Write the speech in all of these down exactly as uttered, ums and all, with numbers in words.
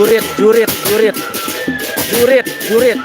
Jurit, jurit, jurit. Jurit, jurit.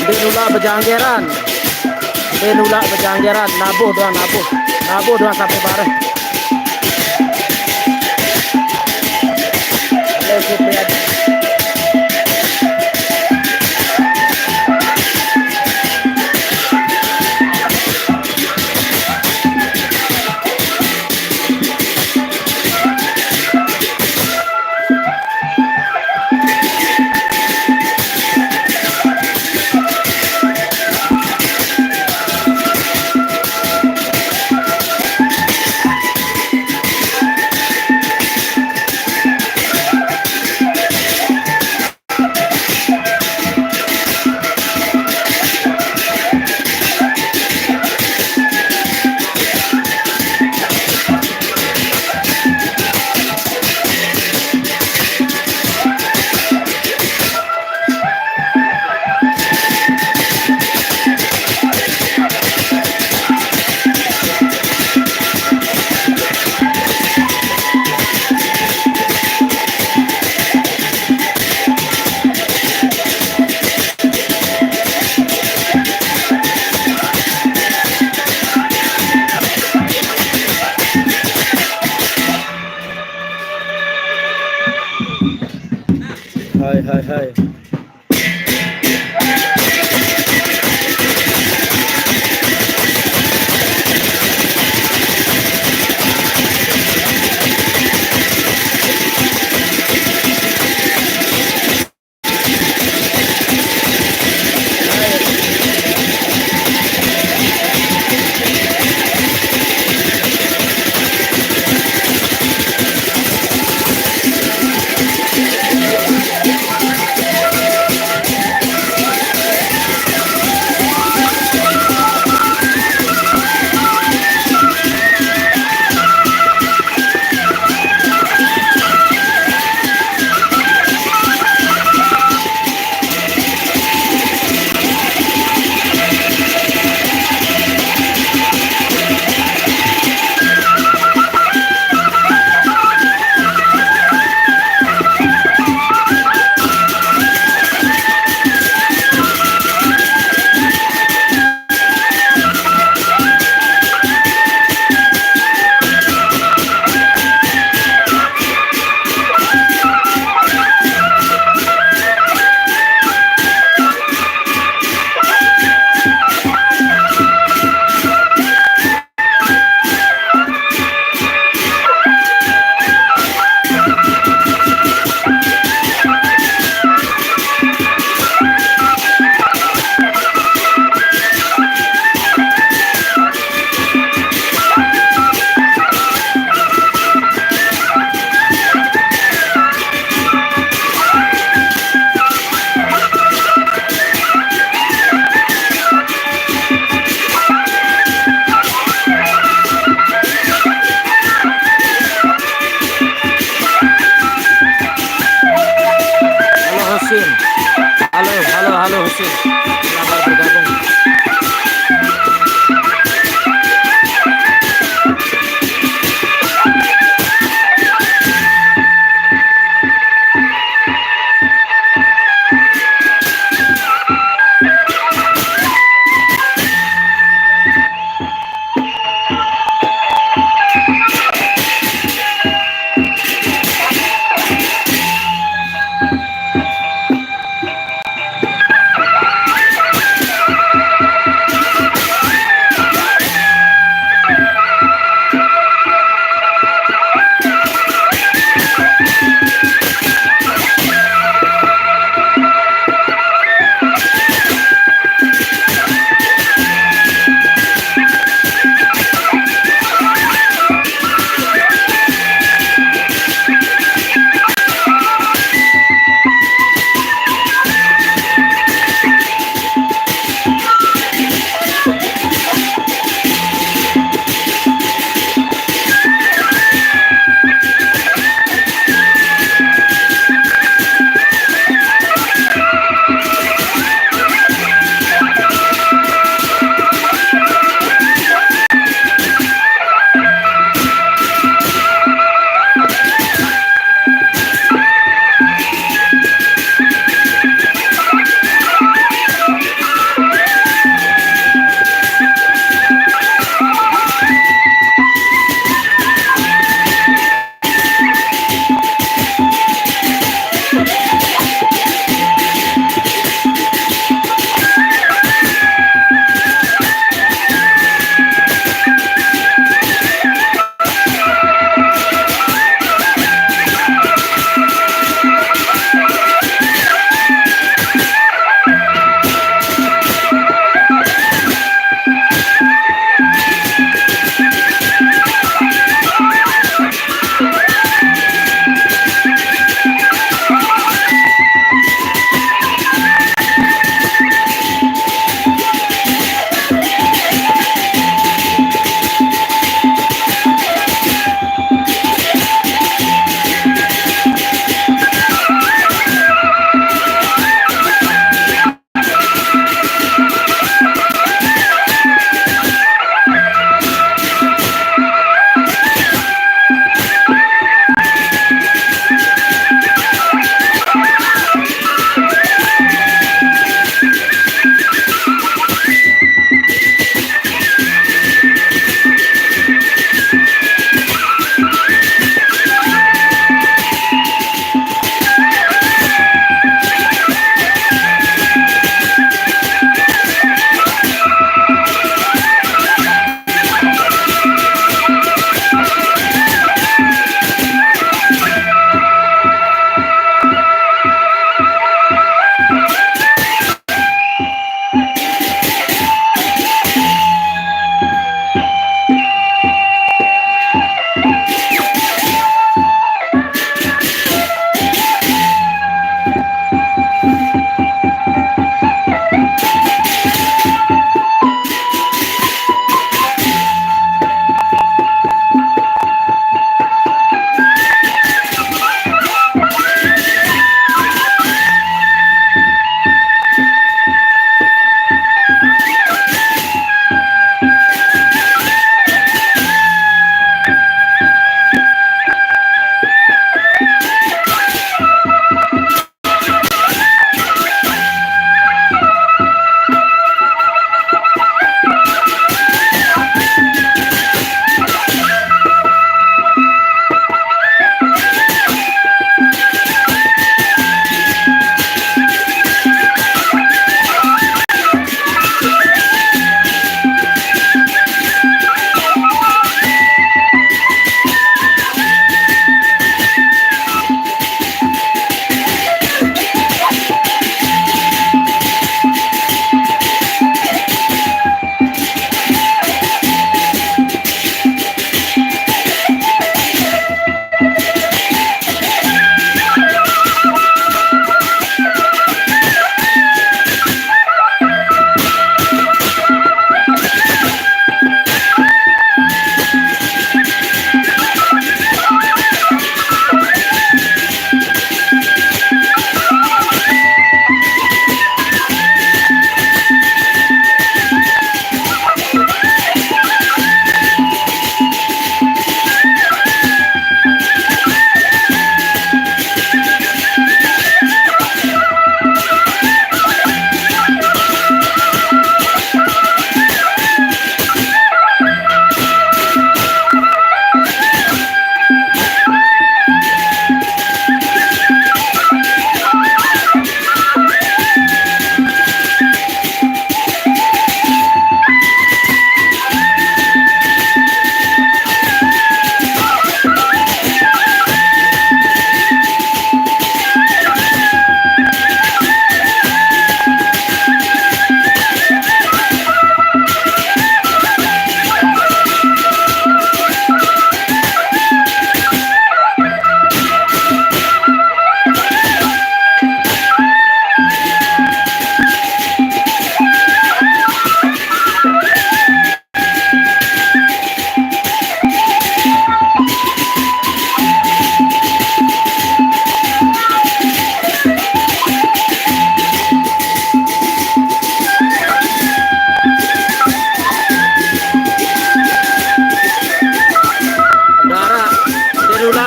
Dia nulak bejanggeran. Dia nulak bejanggeran. Nabuh doang, nabuh. Nabuh doang sampai bareh. Hai, hai, hai.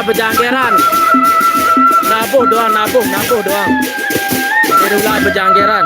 Pejanggeran. Nabuh doang, nabuh, nabuh doang. Jadi ulah pejanggeran.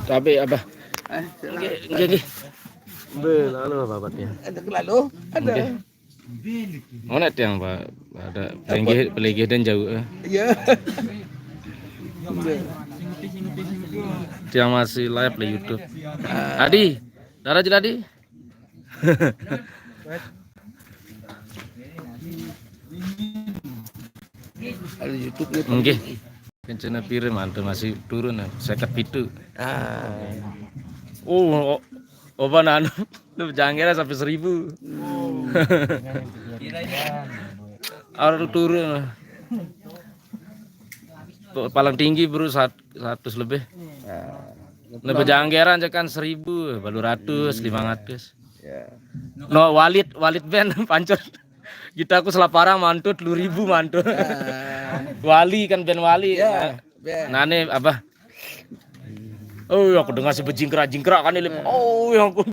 Tapi apa? Nggih, nggih, nggih. Be, lalu apa, Pak, ya? Ada kelalu, ada. Nggih. Mana tiang, Pak? Ada pelinggih, pelinggih dan jauh, eh. Iya. Tiang masih live di YouTube. Adi, Dara Jeladi. Ada YouTube nih. Nggih. Kencana pire mantu masih turun, eh, seket pitu. Ah. Oh, oh, oban anu, lu jangkera sampai seribu. Orang turun. Paling tinggi baru sat-, seratus lebih. Nah, bejanggeran aja kan seribu, baru ratus, lima ratus. Ya. No, Walid, Walid band pancur. Kita aku selaparang mantut, lu ribu mantut. Wali kan band Wali. Ya, nah, band. Nah, ini apa? Oh, aku dengar si bejingkrak-jingkrak kan, Lip. Oh, ya ampun.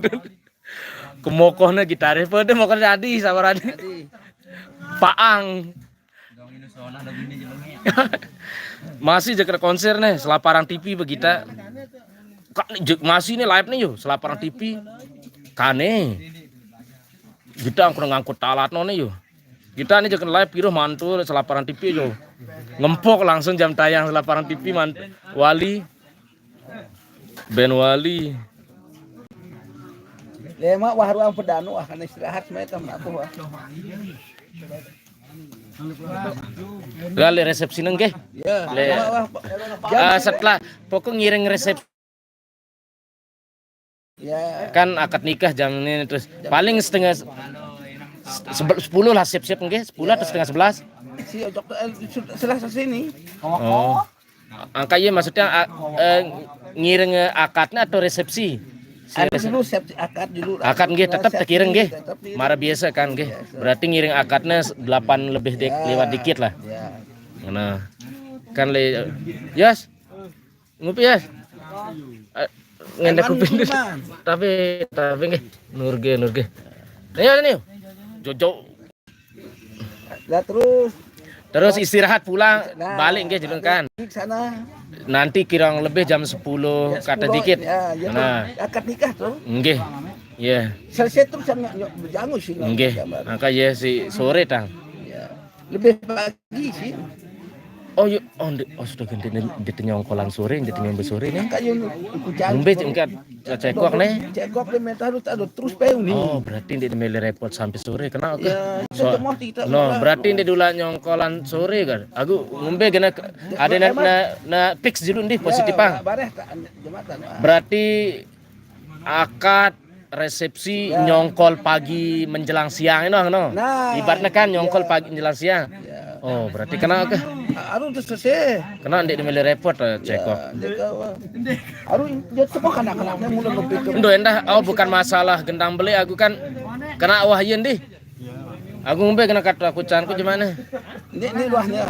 Kemokohnya gitaris, pada mau kerja di sama Rani. Paang. Masih aja kena konser nih, selaparang T V begita. Kak, masih nih live nih yo, selaparang T V. Kane. Kita aku ngangkut alat no nih yo. Kita nih aja kena live piro mantul selaparang T V yo. Ngempok langsung jam tayang selaparang T V mantul. Wali. Ben Wali. Lema wah ruang pedanu ah, kan istirahat semuanya temen aku ah. Gali resepsi neng nggih. Ya. Le- Ah, setelah pokok ngiring resep. Ya. Kan akad nikah jam ini terus paling setengah se-, sepuluh lah siap-siap nggih, sepuluh atau setengah sebelas. Si ojok eh, sudah selesai sini. Oh. Angka iya maksudnya a- eh, ngiring eh, akadnya atau resepsi? Si Anu resep- dulu siap akad dulu. Akad nggih tetap tekiring nggih. Tetap di- Mara biasa kan nggih. Biasa. Berarti ngiring akadnya delapan lebih dik- Ya, lewat dikit lah. Ya. Nah. Kan le Yas. Ngopi Yas. Eh, ngendek Emang kuping. Minuman. Tapi tapi nggih. Nurge nurge. Ayo nih. Jojo. Lah terus Terus istirahat pulang, nah, balik nggih, Julung, kan. Di sana. Nanti kurang lebih jam sepuluh Ya, kata sepuluh, dikit. Ya, ya, Nah, tuh. Akad nikah tuh. Nggih. Iya. Selesai tuh sama nyok berjamu sih. Nggih. Gambar. Angka ya si sore tang. Ya. Lebih pagi sih. Oh, yuk, oh, ndek, oh, sudah ganti ndek nyongkolan sore, ndek nyombe sore nih. Angka yuk ikut jamu. Ngombe cek engkat. Cekok nih. Cekok nih mental harus ada terus pew nih. Oh, berarti ndek mele repot sampai sore. Kenapa? Ya, so, kita no, berarti ndek dula nyongkolan sore kan. Aku ngombe gena ke- ada na, na, na fix dulu nih positif, Pak. Bareh tak jembatan. Berarti akad resepsi Ya. Nyongkol pagi menjelang siang ini no. Nah, ibaratnya kan nyongkol ya. Pagi menjelang siang. Ya. Oh, berarti kena ke? Aduh, terus selesai. Kena ndek mele repot eh, cekok. Ya, ndek apa? Aduh, dia semua kanak-kanaknya mulai berpikir. Ndo endah, oh bukan masalah gendang beli aku kan kena wah iya ndih. Aku ngombe kena kata aku canku gimana? Ini ini luahnya.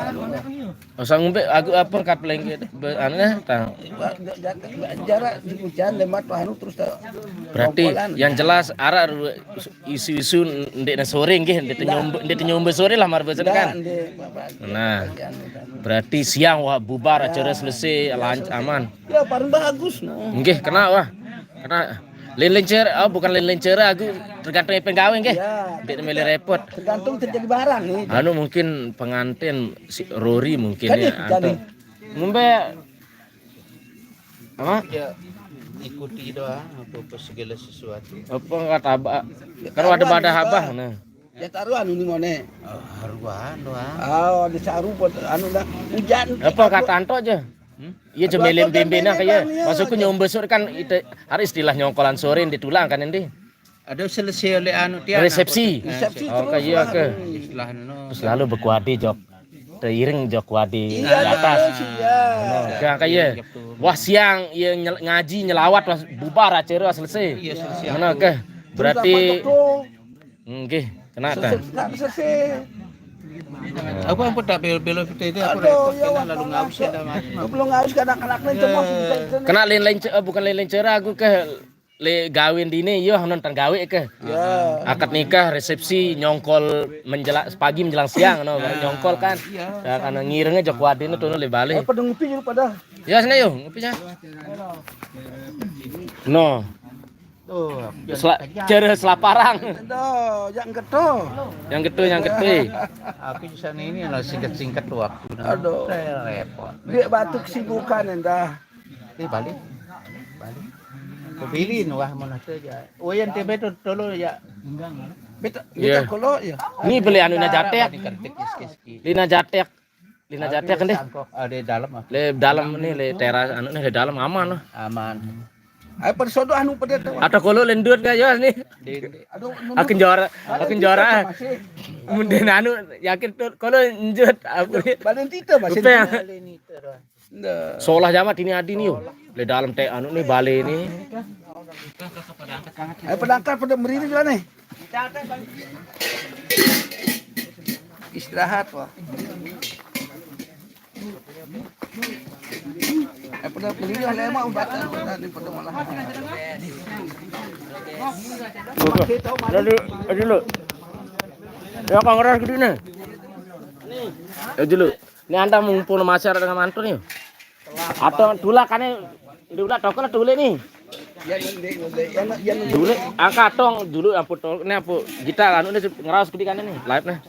Usah ngombe aku apa kat lengket be- anu eh, tang. Jarak di hujan lemat anu terus tak Berarti bongkolan. Yang jelas arah ru- isu-isu ndek na sore nggih, ndek nyombe, ndek nyombe sore lah marbesen kan. Ndek, Bapak. Nah, berarti siang wah bubar acara selesai lanc aman. Ya paling bagus nah. Nggih, kena wah. Kena lain-lain cara, oh bukan lain-lain cara aku tergantung penggawe nggih. Ya. Ndek mele repot. Tergantung terjadi barang nih. Anu mungkin pengantin si Rory mungkin Kan ya. Itu jadi. Antum. Ngombe apa? Ya ikuti doang apa, apa segala sesuatu. Apa kata abah? Kan ada pada abah nah. Ya taruh anu nih mone. Oh, haruan doang. Oh, di saru buat anu dah hujan. Apa kata Anto aja? Hmm? Iya cuma lem bimbi nah kayak. Maksudku nyombe sore kan itu hari istilah nyongkolan sore yang ditulang kan ini. Ada selesai oleh anu tiang. Resepsi. Resepsi. Oh, terus kayak ke. Istilah no. Terus lalu berkuadi jok. Teriring jok kuadi Iya, di atas. Iya. Nah, kayak kayak. Wah siang ya nyel- ngaji nyelawat wah bubar acara wah selesai. Iya selesai. Mana ke? Berarti Terus apa tuh? Nggih, kena ta? Sesek, sesek. Aku apa tak belo-belo kita itu aku Aduh, repot ya kena Allah, lalu ngaus ya dah mas. Aku belum ngaus kadang-kadang cemas. Kena lain-lain ce- eh, bukan lain-lain cara aku ke le gawe dine, yo nonton gawe ke. Ya. Akad nikah, resepsi, nyongkol menjelang pagi menjelang siang, no, nyongkol kan. Iya. Ya, karena ngirengnya jok wadene tuh le balik. Eh, pada ngopi dulu pada. Ya, sini yuk, ngopinya. No. Tuh, jere selaparang. Tuh, yang ketuh. Yang ketuh, yang ketuh. Aku di sana ini lah singkat-singkat waktu. Aduh. Repot. Dia batuk sibukan endah. Ini balik. Balik. Kubilin wah mana saja. Oh, yang tebe tuh tolo ya. Betul. Iya. Betul kalau ya. Ini beli anu najatek. Lina jatek. Lina jatek kan deh. Ada dalam ah. Le dalam nih, le teras anu nih, le dalam aman lah. Aman. Ayo pada sodo anu pada tuh. Atau kalau lendut gak ya nih. Aduh, akan juara, akan juara. Mungkin anu yakin tuh kalau njut apa nih? Badan kita masih. Solah jamat ini adi nih. Le dalam teh anu nih bale nih. Ayo pedangkan pada meriri juga nih. Istirahat wah. Eh, pada beli yang lemah ubat pada malah. Dulu, dulu. Ya kongres gitu nih. Ya dulu. Ini anda mumpung masih ada dengan mantu nih. Atau tulak kan ini, tulak toko lah tulak nih. Dulu angkat tong dulu ampun tol ini ampun kita anu ini ngerawas gede kan ini live nih.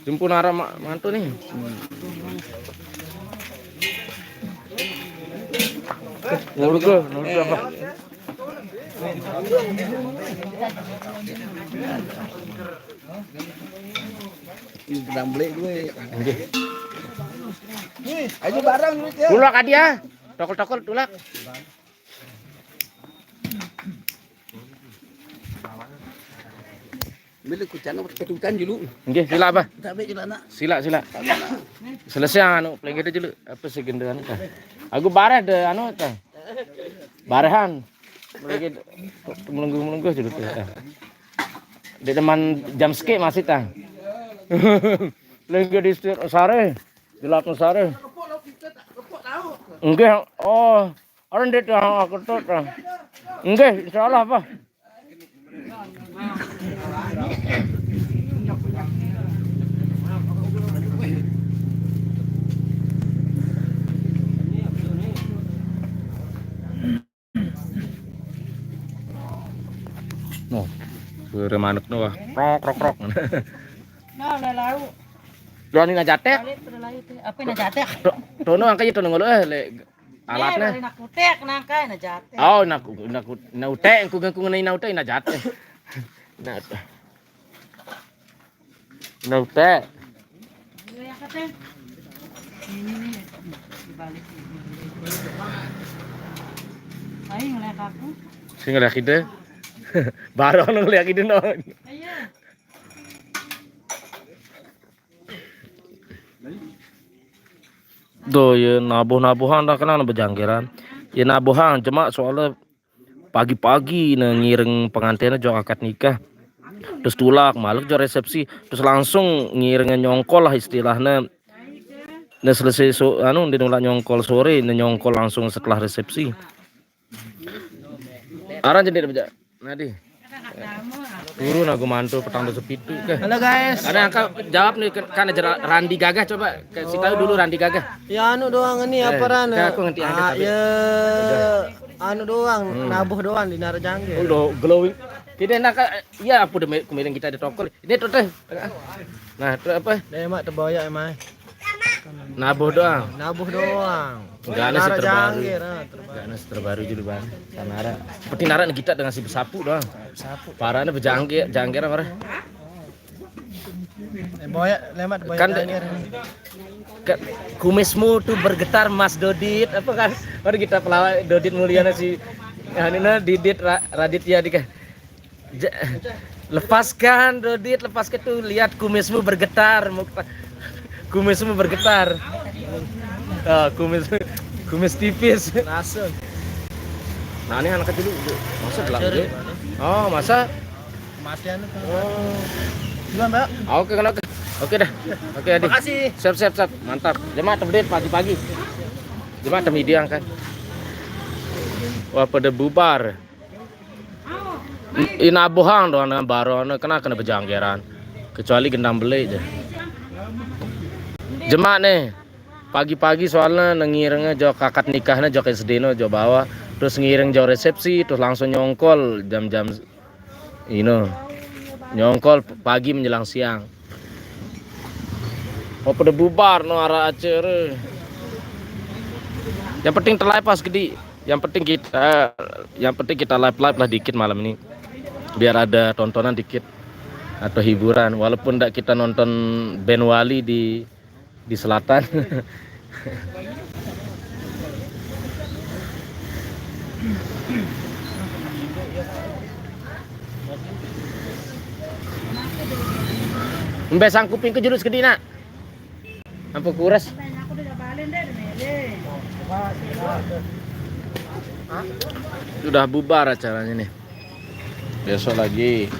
Jemput arah mantu nih. Nurut ke, nurut ke apa? Sedang beli gue. Ayo bareng duit ya. Tulak aja. Tokol-tokol tulak. Bila kucana ketukan dulu. Nggih, sila apa? Tapi sila nak. Sila, sila. Selesai anu, paling kita dulu apa sih genderan ta. Aku bareh de anu ta. Barehan. Lagi melunggu-melunggu dulu tuh. Di teman jam sekian masih ta. Lagi di sore, gelap sore. Enggak, oh. Ora ndeq aku tut. Nggih, insyaallah apa. No, suara manuk no wah. Krok krok krok. Nah, udah lauk. Lu anu najatek. Balik pada lauk teh. Apa najatek? Tono angkat itu nongol eh le alatnya. Nak utek nangkai najatek. Oh, nak nak nak utek ku ku ngenai nak utek najatek. Nah. Nah, utek. Ini nih dibalik. Ayo ngeliat aku. Sing ngeliat kita. Baru ngeliat kita no. Ayo. Tuh ya nabuh-nabuhan dah kenal bejangkiran. Ya nabuhan cuma soalnya pagi-pagi ne ngiring pengantinnya jok akad nikah. Terus tulak, malik jok resepsi, terus langsung ngiringnya nyongkol lah istilahnya. Nah selesai so, anu dia nolak nyongkol sore, ne nyongkol langsung setelah resepsi. Aran jadi aja. Nadi. Turun aku mantu petang dosa pitu ke. Halo guys. Ada yang jawab nih kan aja Randi Gagah coba kasih tahu dulu Randi Gagah. Ya anu doang ini eh, apa Ran? Aku ngerti angkat ah, tapi. Ya. Anu doang, hmm. Nabuh doang di Narajangge. Udah glowing. Tidak nak iya apa udah kemarin kita ada tokol. Ini tuh teh. Nah, itu apa? Dia emak terboyak emang. Nabuh doang. Nabuh doang. Enggak ada sih terbaru. Enggak ada sih terbaru juga bang. Tanara. Seperti nara kita dengan si besapu doang. Besapu. Parahnya bejangkir, jangkir apa? Eh, boyak, lemat boyak. Kan ke, kumismu tuh bergetar Mas Dodit apa kan? Baru kita pelawak Dodit Mulyana si anu nah Didit Ra, Raditya di kan. Lepaskan Dodit, lepaskan tuh lihat kumismu bergetar, kumismu bergetar. Oh, kumis kumis tipis. Langsung. Nah ini anak kecil masa belakang. Oh masa? Kematian itu. Oh. Gimana Mbak? Oke kenal. Oke dah. Oke Adi. Makasih. Siap siap siap. Mantap. Jemaah tebedit pagi-pagi. Jemaah temidiang kan. Wah pada bubar. Ina bohang doang dengan baru anu kena kena bejanggeran. Kecuali gendang beli je. Jemak nih. Pagi-pagi soalnya nengirengnya jok akad nikahnya jok S D no jok bawah. Terus ngiring jok resepsi terus langsung nyongkol jam-jam ino. Nyongkol pagi menjelang siang. Oh, pada bubar no arah acara. Yang penting terlepas gede. Yang penting kita yang penting kita live live lah dikit malam ini. Biar ada tontonan dikit atau hiburan walaupun ndak kita nonton band Wali di di selatan. Mbak sang kuping ke jurus kedina. Ampun kuras. Sudah bubar acaranya nih. Besok lagi.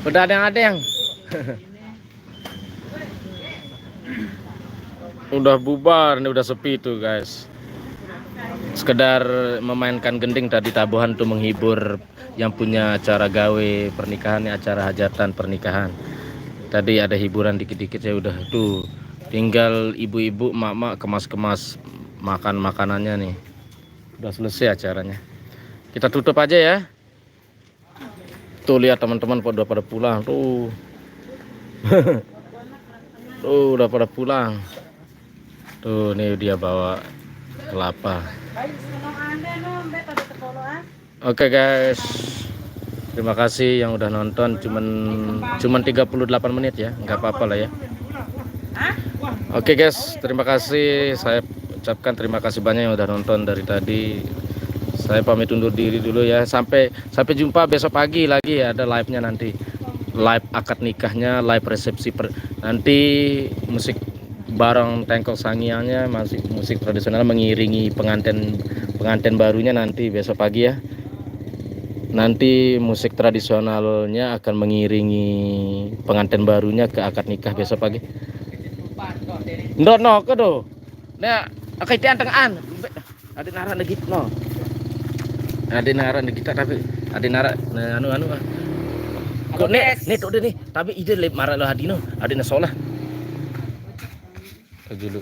Udah ada yang ada yang Udah bubar nih, udah sepi tuh guys. Sekedar memainkan gending tadi tabuhan tuh menghibur yang punya acara gawe pernikahan nih, acara hajatan pernikahan. Tadi ada hiburan dikit-dikit ya udah tuh. Tinggal ibu-ibu, mak-mak kemas-kemas makan makanannya nih. Udah selesai acaranya. Kita tutup aja ya. Tuh lihat teman-teman pada pada pulang tuh. Tuh udah pada pulang. Tuh nih dia bawa kelapa. Oke guys. Terima kasih yang udah nonton cuman cuman tiga puluh delapan menit ya. Nggak apa-apa lah ya. Oke guys, terima kasih. Saya ucapkan terima kasih banyak yang udah nonton dari tadi. Saya pamit undur diri dulu ya. Sampai sampai jumpa besok pagi lagi ya, ada live-nya nanti. Live akad nikahnya, live resepsi per, nanti musik barong tengkok sangiangnya masih musik tradisional mengiringi pengantin pengantin barunya nanti besok pagi ya. Nanti musik tradisionalnya akan mengiringi pengantin barunya ke akad nikah besok pagi. Ndot no ke do. Nah, akai tian tengan. Ada narak lagi no. Ada narak lagi tak tapi ada narak nah, anu anu ah. Kok nek nek tu ni tapi ide lep marak lo hadino. Ada nasolah. Dulu.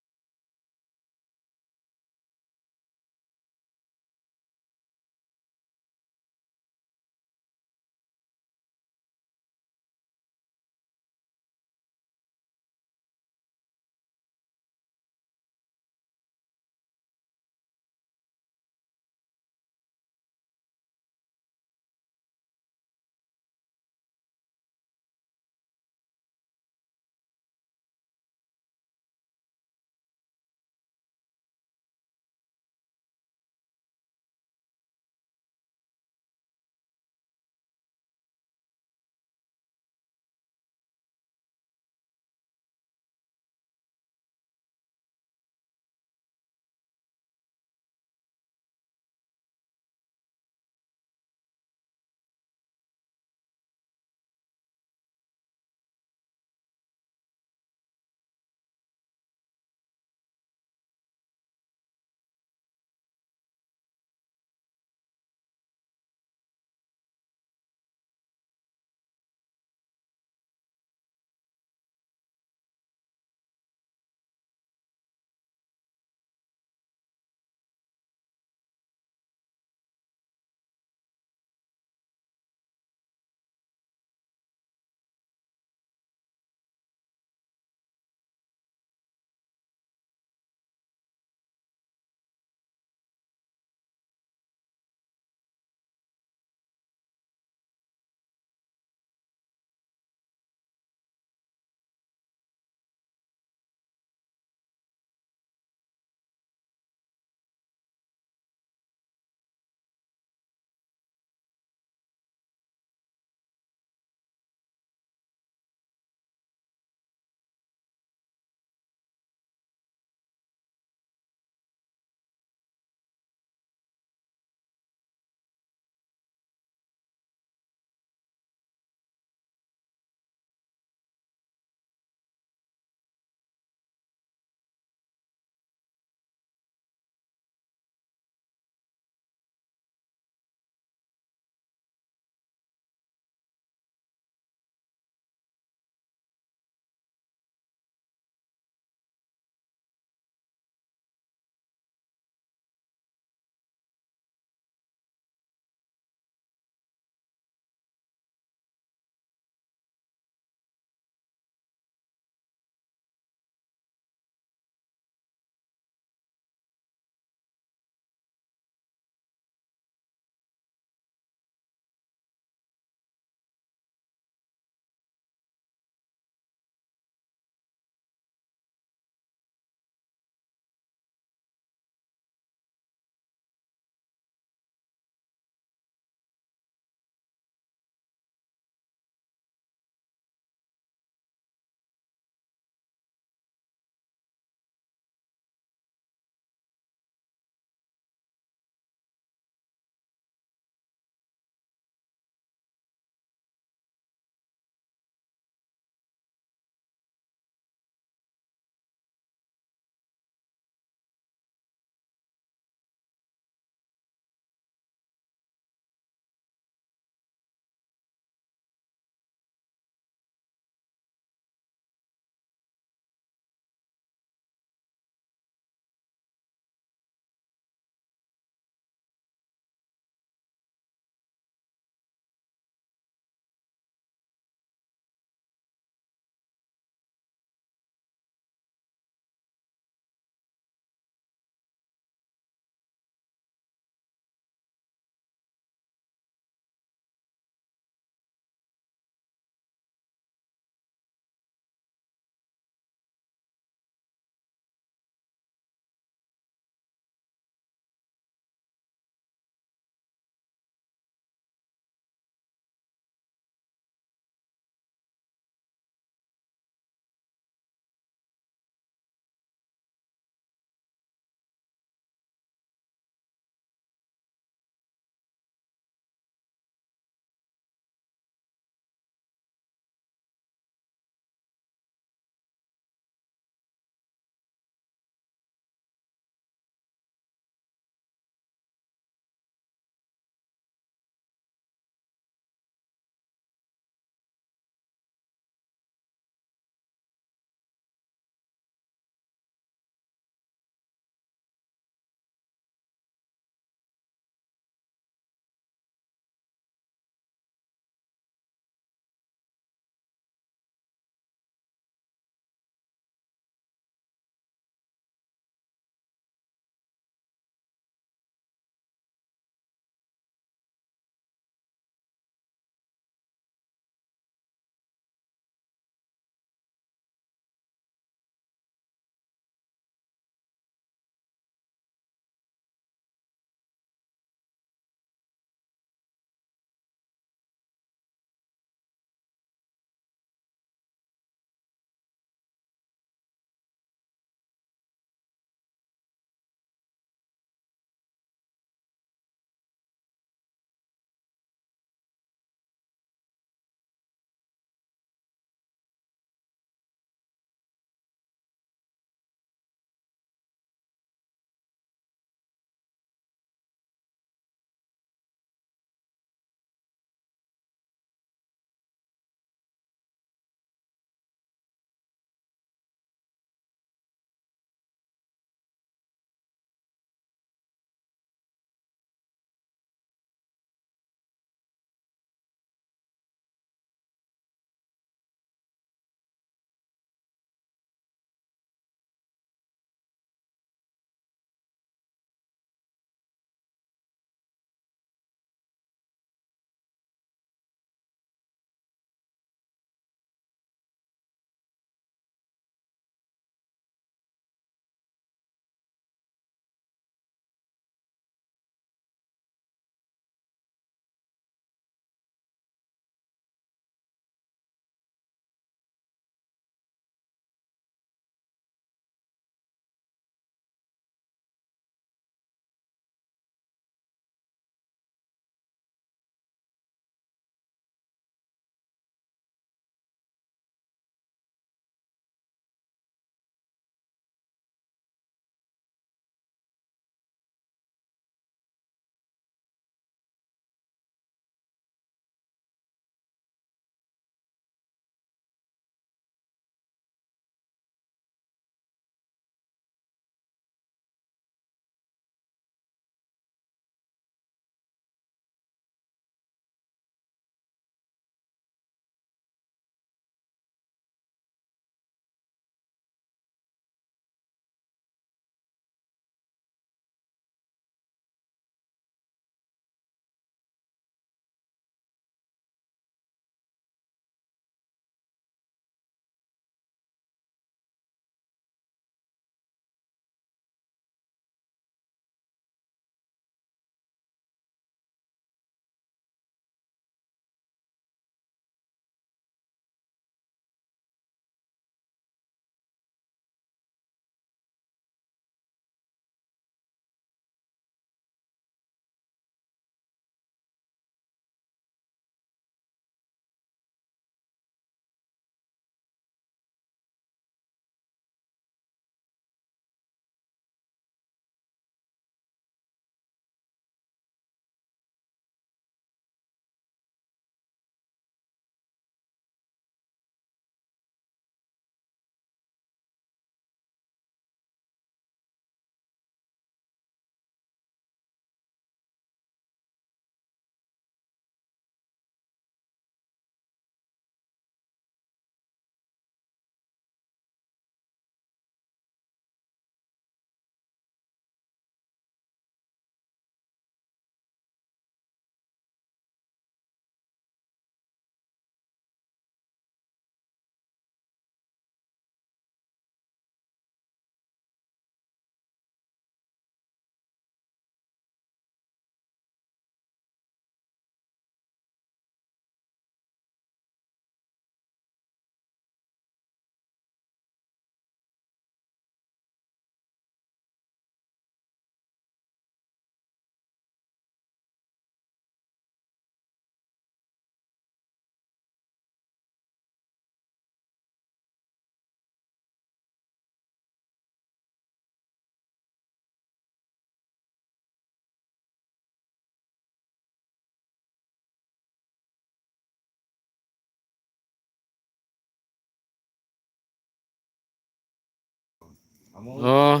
Oh.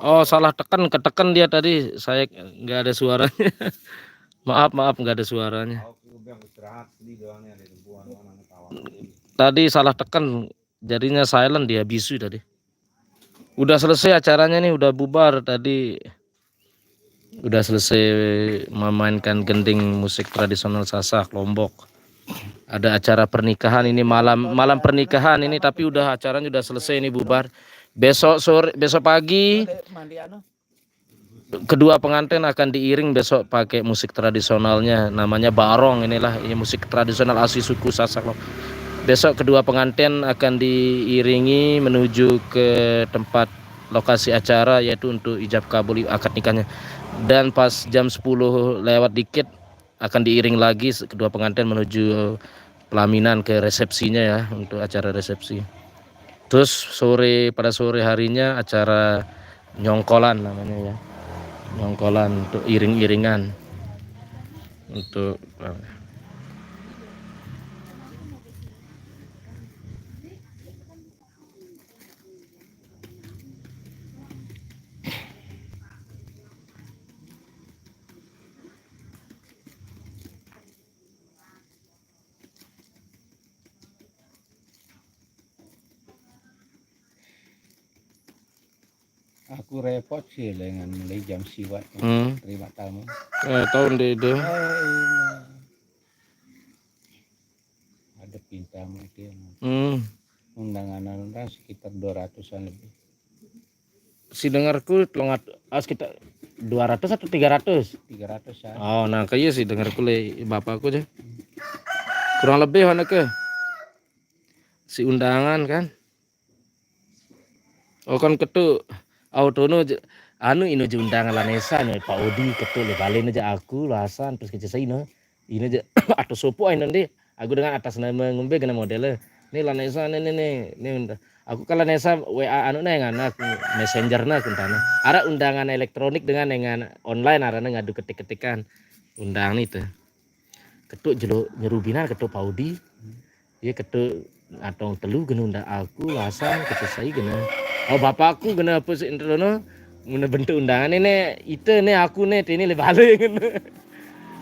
Oh, salah tekan, ketekan dia tadi. Saya nggak ada suaranya. Maaf, maaf, nggak ada suaranya. Tadi salah tekan, jadinya silent dia, bisu tadi. Udah selesai acaranya nih, udah bubar tadi. Udah selesai memainkan gending, musik tradisional Sasak Lombok. Ada acara pernikahan ini, malam malam pernikahan ini, tapi udah, acaranya udah selesai ini, bubar. Besok sore, besok pagi kedua pengantin akan diiring besok pakai musik tradisionalnya, namanya barong. Inilah, ini musik tradisional asli suku Sasak Lombok. Besok kedua pengantin akan diiringi menuju ke tempat lokasi acara, yaitu untuk ijab kabul akad nikahnya. Dan pas jam sepuluh lewat dikit akan diiring lagi se-, kedua pengantin menuju pelaminan ke resepsinya ya, untuk acara resepsi. Terus sore, pada sore harinya acara nyongkolan namanya ya. Nyongkolan untuk iring-iringan. Untuk Aku repot sih dengan mulai jam siwat, hmm, terima tamu. Eh, tahun deh itu. Eh, iya. Ada pinta mungkin. Hmm. Undangan orang sekitar dua ratusan lebih. Si dengarku telung at-, ah, sekitar dua ratus atau tiga ratus? Tiga ratus ya. Oh, nah, kayak si dengarku le bapakku aja. Kurang lebih mana ke? Si undangan kan? Oh, kan ketu. Au tono je, anu, ino je undangan Lanesa ne, Pak Odi ketu le balen aja aku lasan terus kece saino. Ino je atau sopo aino ndi. Aku dengan atas nama ngombe kena model. Ni Lanesa ni ni ni ni unda-, aku kalau Lanesa W A anu ne ngana aku, messenger na aku entana. Ara undangan elektronik dengan dengan online arane ngadu ketik-ketikan. Undang ni tu. Ketuk jelo nyerubinan ketuk Pak Odi. Iya ketuk atong telu kena undang aku, lasan ketuk sai kena. Oh, bapakku kena apa sih intro no? Muna bentuk undangan ini, ite ni aku ni, tini le bale kena.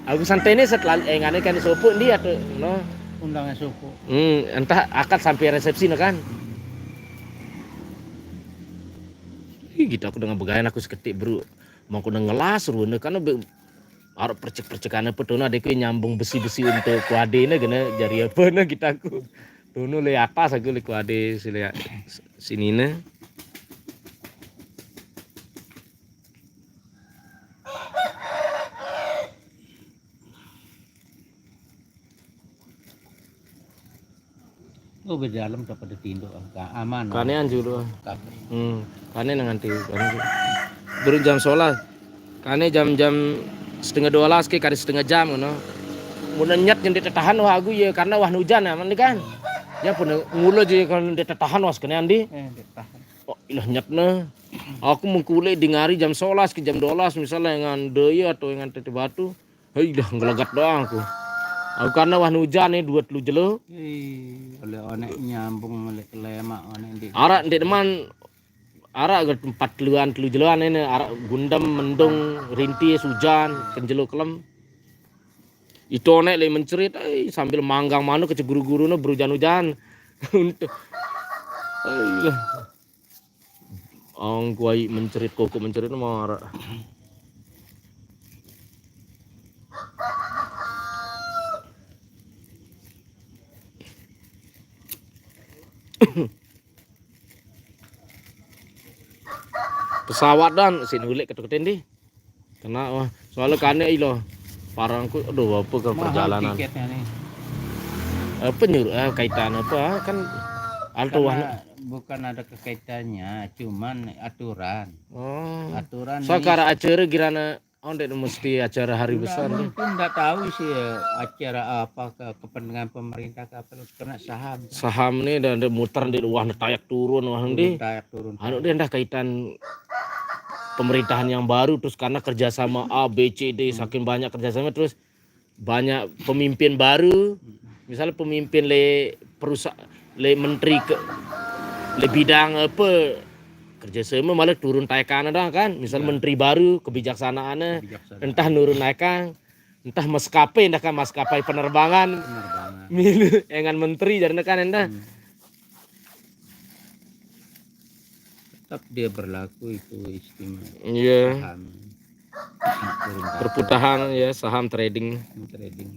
Aku santai ni setelah, eh, ngane kan sopuk ndi atau no? Undangan sopuk. Hmm, entah akad sampai resepsi no kan. Ih, gitu aku dengan begayan aku seketik, bro. Mau aku ngelas ruwene kan be-, arep percek-percekane pe tono adeku nyambung besi-besi untuk kuadene kena jari apa ne kita aku. Tono le atas aku le kuade sile sinine. Oh, beda dalam dapat ditinduk, ah, aman. Kane anju tu. Kabeh. Hmm, kane nang anti, kane anju. Baru jam sebelas. Kane jam-jam setengah dua belas ke, kade setengah jam ngono. Mun nyet nyendi tetahan wah aku ya, karena wah hujan ya, mandi kan. Ya pun ngulo je kalau nyendi tetahan wah kene andi. Eh, ditahan. Oh, ilah nyet ne. Aku mengkule di ngari jam sebelas ke jam dua belas misalnya dengan daya atau dengan tete batu. Hei, dah ngelegat doang aku. Aku karena wah hujan nih dua telu jelo. Ih, oleh onek nyambung oleh kelemak onek di. Arak ndek deman, arak ke empat teluan telu jeloan ini, arak gundem, mendung, rintis, hujan, kenjelo kelem. Itu onek le mencerit, eh, sambil manggang manuk ke guru-guru no berujan-hujan. Untuk, eh, iya. Ang kuai mencerit, koko mencerit no mara. Pesawat dan sini ulik ketuk-ketuk ndi. Kena wah. Soalnya kane ilo parangku, aduh, apa ke perjalanan. Mahal tiketnya nih. Apa nyuruh, ah, kaitan apa, ah, kan alto wah. Karena bukan ada kekaitannya, cuman aturan. Oh. Aturan. Soal nih. Kara acara girana, oh, ndek mesti acara hari besar nih. Mungkin nggak tahu sih ya, acara apa ke kepentingan pemerintah ke apa, kena saham. Saham nih dan, dan muter di wah tayak turun wah ndi. Turun, tayak turun. Anu deh, ndah kaitan pemerintahan yang baru, terus karena kerjasama A, B, C, D, saking banyak kerjasama, terus banyak pemimpin baru, misalnya pemimpin le perusahaan, le menteri ke, le bidang apa, kerjasama malah turun taekana dah kan, misal menteri baru kebijaksanaannya, entah nurun naekang, entah maskapai, entah kan maskapai penerbangan, milu engan menteri jarina kan endah. Tetap dia berlaku itu istimewa. Iya. Paham. Perputaran ya, saham trading. Trading.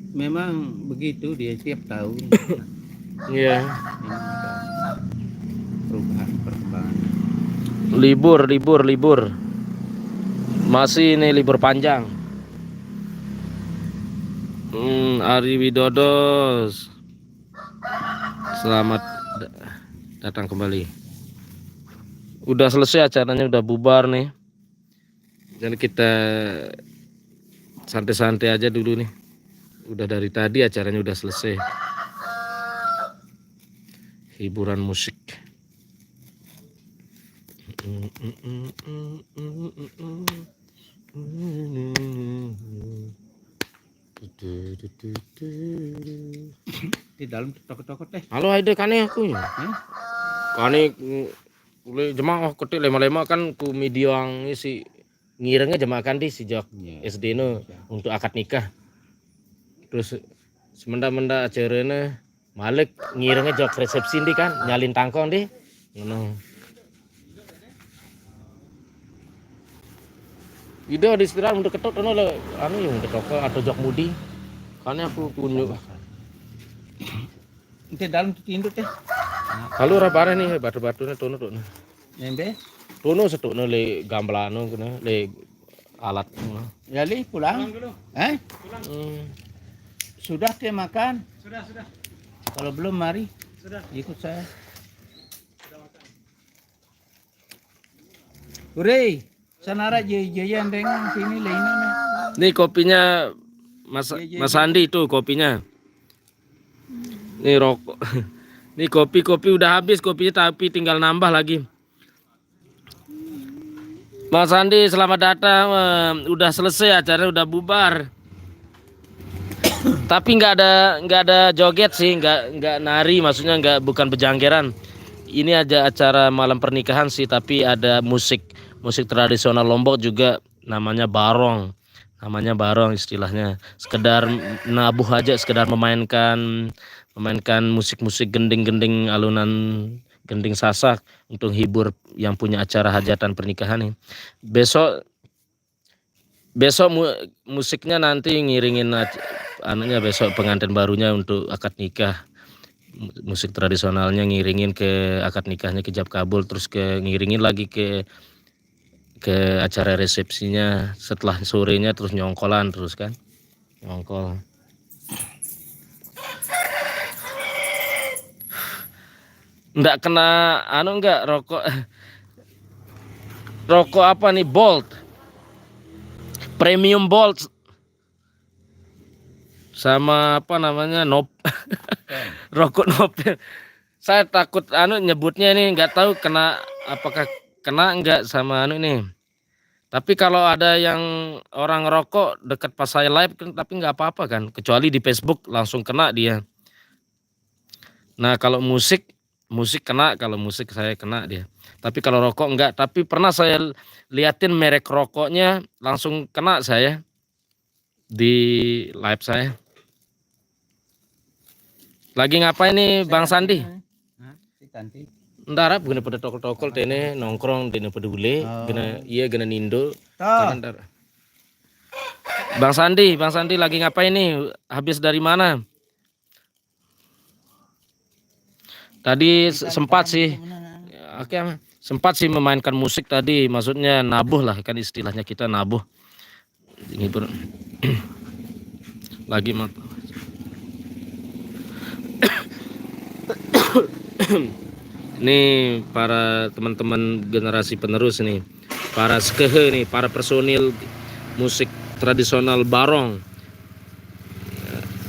Memang begitu dia tiap tahun. Iya. Ini ada perubahan, perkembangan. Libur, libur, libur. Masih ini libur panjang. Hmm, Ari Widodo. Selamat da- datang kembali. Udah selesai acaranya, udah bubar nih. Dan kita santai-santai aja dulu nih. Udah dari tadi acaranya udah selesai. Hiburan musik. Di dalam toko-toko teh. Halo, aida kane aku ya. Hah? Kane mm, ule jemaah ketik lema-lema kan ku midiang si ngirengnya jemaah kan di sejak Iya. S D no untuk akad nikah. Terus semenda-menda acaranya malik ngirengnya jok resepsi di kan nyalin tangkong di. Ngono. Ida di istirahat untuk ketok tono le anu yang untuk toko atau jok mudi. Karena aku punya Nanti dalam tuh tinduk teh. Kalau ora bareh nih batu-batunya tono tono. Nembe. Tono setukno le gamelan kena le alat ngono. Yali pulang. Eh? Hmm. Sudah ke makan? Sudah, sudah. Kalau belum mari. Sudah. Ikut saya. Hore, sanara je je yang dengan sini lainnya. Nih kopinya Mas Iya, iya, Mas iya. Andi tuh kopinya. Nih rokok. Nih kopi-kopi udah habis kopinya tapi tinggal nambah lagi. Mas Andi selamat datang. Eh, udah selesai acaranya udah bubar. Tapi nggak ada nggak ada joget sih, nggak nggak nari, maksudnya nggak bukan bejanggeran. Ini aja acara malam pernikahan sih, tapi ada musik musik tradisional Lombok juga namanya barong. Namanya barong istilahnya. Sekedar nabuh aja, sekedar memainkan memainkan musik-musik gending-gending alunan gending Sasak untuk hibur yang punya acara hajatan pernikahan nih. Besok besok mu- musiknya nanti ngiringin ac- anunya besok pengantin barunya untuk akad nikah. Mu- Musik tradisionalnya ngiringin ke akad nikahnya ke ijab kabul, terus ke ngiringin lagi ke ke acara resepsinya, setelah sorenya terus nyongkolan terus kan. Nyongkol. Ndak kena anu nggak rokok. Rokok apa nih? Bolt. Premium Bolt. Sama apa namanya? Nop. Rokok Nopel. Saya takut anu nyebutnya ini nggak tahu kena apakah kena nggak sama anu nih. Tapi kalau ada yang orang rokok dekat pas saya live kan tapi nggak apa-apa kan, kecuali di Facebook langsung kena dia. Nah, kalau musik musik kena, kalau musik saya kena dia. Tapi kalau rokok enggak, tapi pernah saya liatin merek rokoknya langsung kena saya di live saya. Lagi ngapain nih Bang Sandi? Hah? Si Tanti. Ntar apa guna pada tokol-tokol tene nongkrong dene pada bule, Oh. guna iya guna nindo. Toh. Ntar. Bang Sandi, Bang Sandi lagi ngapain nih? Habis dari mana? Tadi se- sempat sih. Oke, sempat sih memainkan musik tadi, maksudnya nabuh lah kan istilahnya kita nabuh. Ini pun lagi mat. Nih para teman-teman generasi penerus nih, para skehe nih, para personil musik tradisional barong.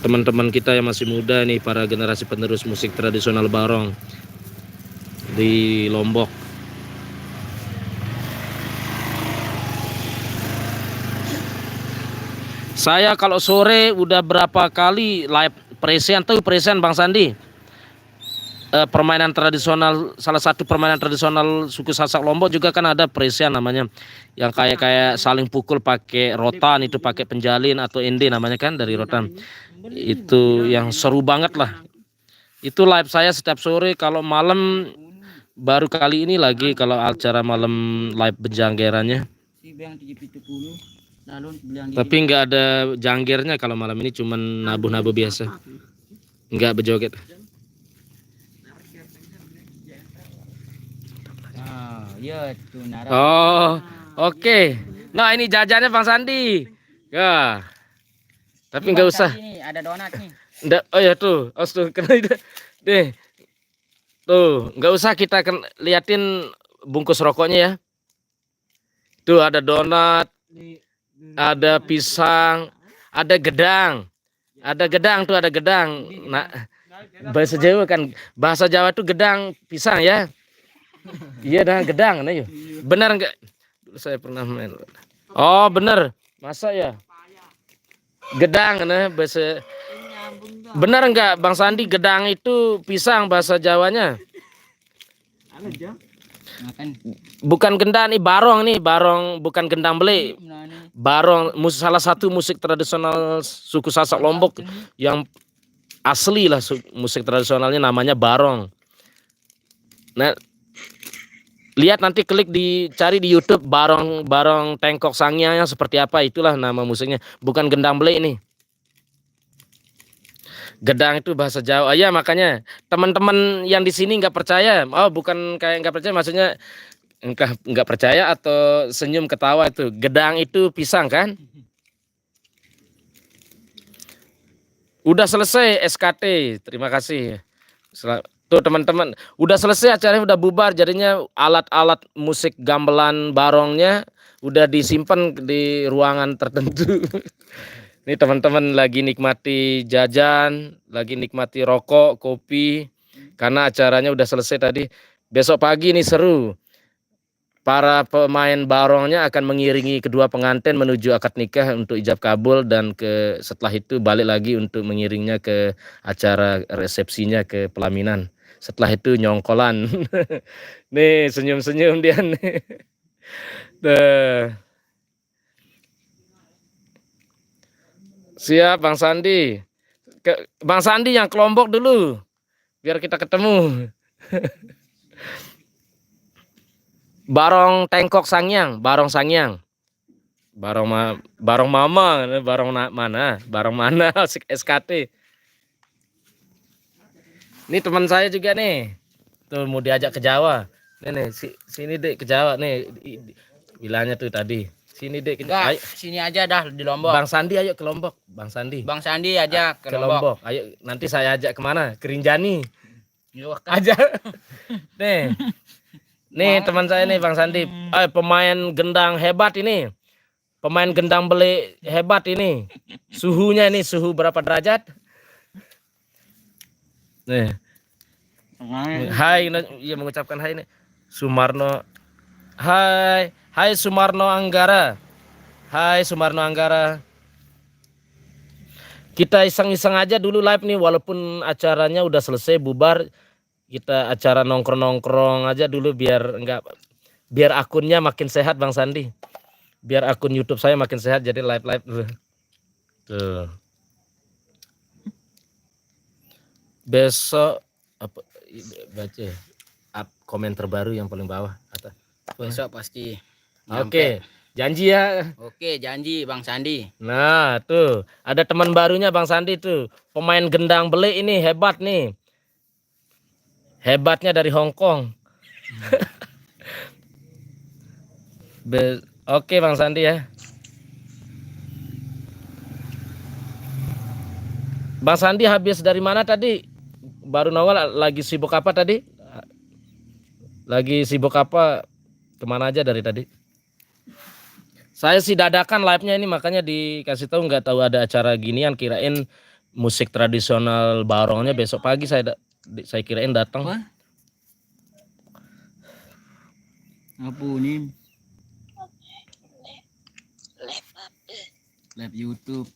Teman-teman kita yang masih muda nih, para generasi penerus musik tradisional barong di Lombok. Saya kalau sore udah berapa kali live presean tuh presean Bang Sandi. eh, permainan tradisional, salah satu permainan tradisional suku Sasak Lombok juga kan ada presian namanya, yang kayak kayak saling pukul pakai rotan itu, pakai penjalin atau ende namanya kan, dari rotan. Itu yang seru banget lah. Itu live saya setiap sore, kalau malam baru kali ini lagi kalau acara malam live berjanggerannya. Tapi nggak ada janggernya kalau malam ini, cuman nabuh-nabuh biasa. Nggak berjoget. Ah, iya tuh Nara. Oh, oke. Nah, ini jajannya Bang Sandi. Ya. Tapi nggak usah. Ini ada donat nih. Nggak, oh ya tuh, astaga, kena itu. Deh. Tuh, nggak usah kita ken- liatin bungkus rokoknya ya. Tuh ada donat, ada pisang, ada gedang. Ada gedang tuh, ada gedang. Nah, bahasa Jawa kan, bahasa Jawa tuh gedang pisang ya. Iya dah, gedang nah yuk. Benar nggak? Dulu saya pernah main. Oh, bener. Masa ya? Gedang nah bahasa. Benar nggak Bang Sandi, gedang itu pisang bahasa Jawanya? Makan. Bukan gendang nih, barong nih, barong, bukan gendang beli. Nah, nih. Barong mus salah satu musik tradisional suku Sasak Lombok yang asli lah, su- musik tradisionalnya namanya barong. Nah, lihat nanti, klik, dicari di YouTube, barong, barong tengkok sangyangnya seperti apa, itulah nama musiknya. Bukan gendang beli ini. Gedang itu bahasa Jawa. Ah, ya, makanya teman-teman yang di sini nggak percaya. Oh, bukan kayak nggak percaya, maksudnya nggak nggak percaya atau senyum ketawa itu. Gedang itu pisang kan? Udah selesai S K T. Terima kasih. Sel- Tuh teman-teman, udah selesai acaranya, udah bubar, jadinya alat-alat musik gamelan barongnya udah disimpan di ruangan tertentu. Ini teman-teman lagi nikmati jajan, lagi nikmati rokok, kopi, karena acaranya udah selesai tadi. Besok pagi nih seru. Para pemain barongnya akan mengiringi kedua pengantin menuju akad nikah untuk ijab kabul, dan ke setelah itu balik lagi untuk mengiringnya ke acara resepsinya, ke pelaminan. Setelah itu nyongkolan. Nih senyum-senyum dia nih. Tuh. Siap Bang Sandi. Ke, Bang Sandi yang ke Lombok dulu. Biar kita ketemu. Barong tengkok sangyang, barong sangyang. Barong ma barong mama, barong na- mana? Barong mana? S K T. Ini teman saya juga nih. Tuh mau diajak ke Jawa. Nih nih, si, sini Dek ke Jawa nih. I- Bilangnya tuh tadi. Sini Dek ke Enggak, Jawa. Sini aja dah di Lombok. Bang Sandi ayo ke Lombok, Bang Sandi. Bang Sandi aja ke, Ke Lombok. Lombok. Ayo nanti saya ajak kemana? Ke Rinjani. Yuk, Aja. Nih. Nih teman saya nih Bang Sandi. Eh, pemain gendang hebat ini. Pemain gendang beli hebat ini. Suhunya ini suhu berapa derajat? Nih. Hai, nah, iya mengucapkan hai nih. Sumarno. Hai, hai Sumarno Anggara. Hai Sumarno Anggara. Kita iseng-iseng aja dulu live nih, walaupun acaranya udah selesai bubar, kita acara nongkrong-nongkrong aja dulu biar enggak, biar akunnya makin sehat Bang Sandi. Biar akun YouTube saya makin sehat, jadi live-live dulu. Tuh. Besok apa, baca ya? Up komen terbaru yang paling bawah kata. Besok pasti. Oke, janji ya. Oke, janji Bang Sandi. Nah, tuh ada teman barunya Bang Sandi tuh. Pemain gendang beli ini hebat nih. Hebatnya dari Hong Kong. Be- Oke Bang Sandi ya. Bang Sandi habis dari mana tadi? Baru nongol, lagi sibuk apa tadi? Lagi sibuk apa? Kemana aja dari tadi? Saya sih dadakan live-nya ini, makanya dikasih tahu, nggak tahu ada acara ginian, kirain musik tradisional barongnya besok pagi saya da- di- saya kirain datang. Apa? Apa nih? Live YouTube.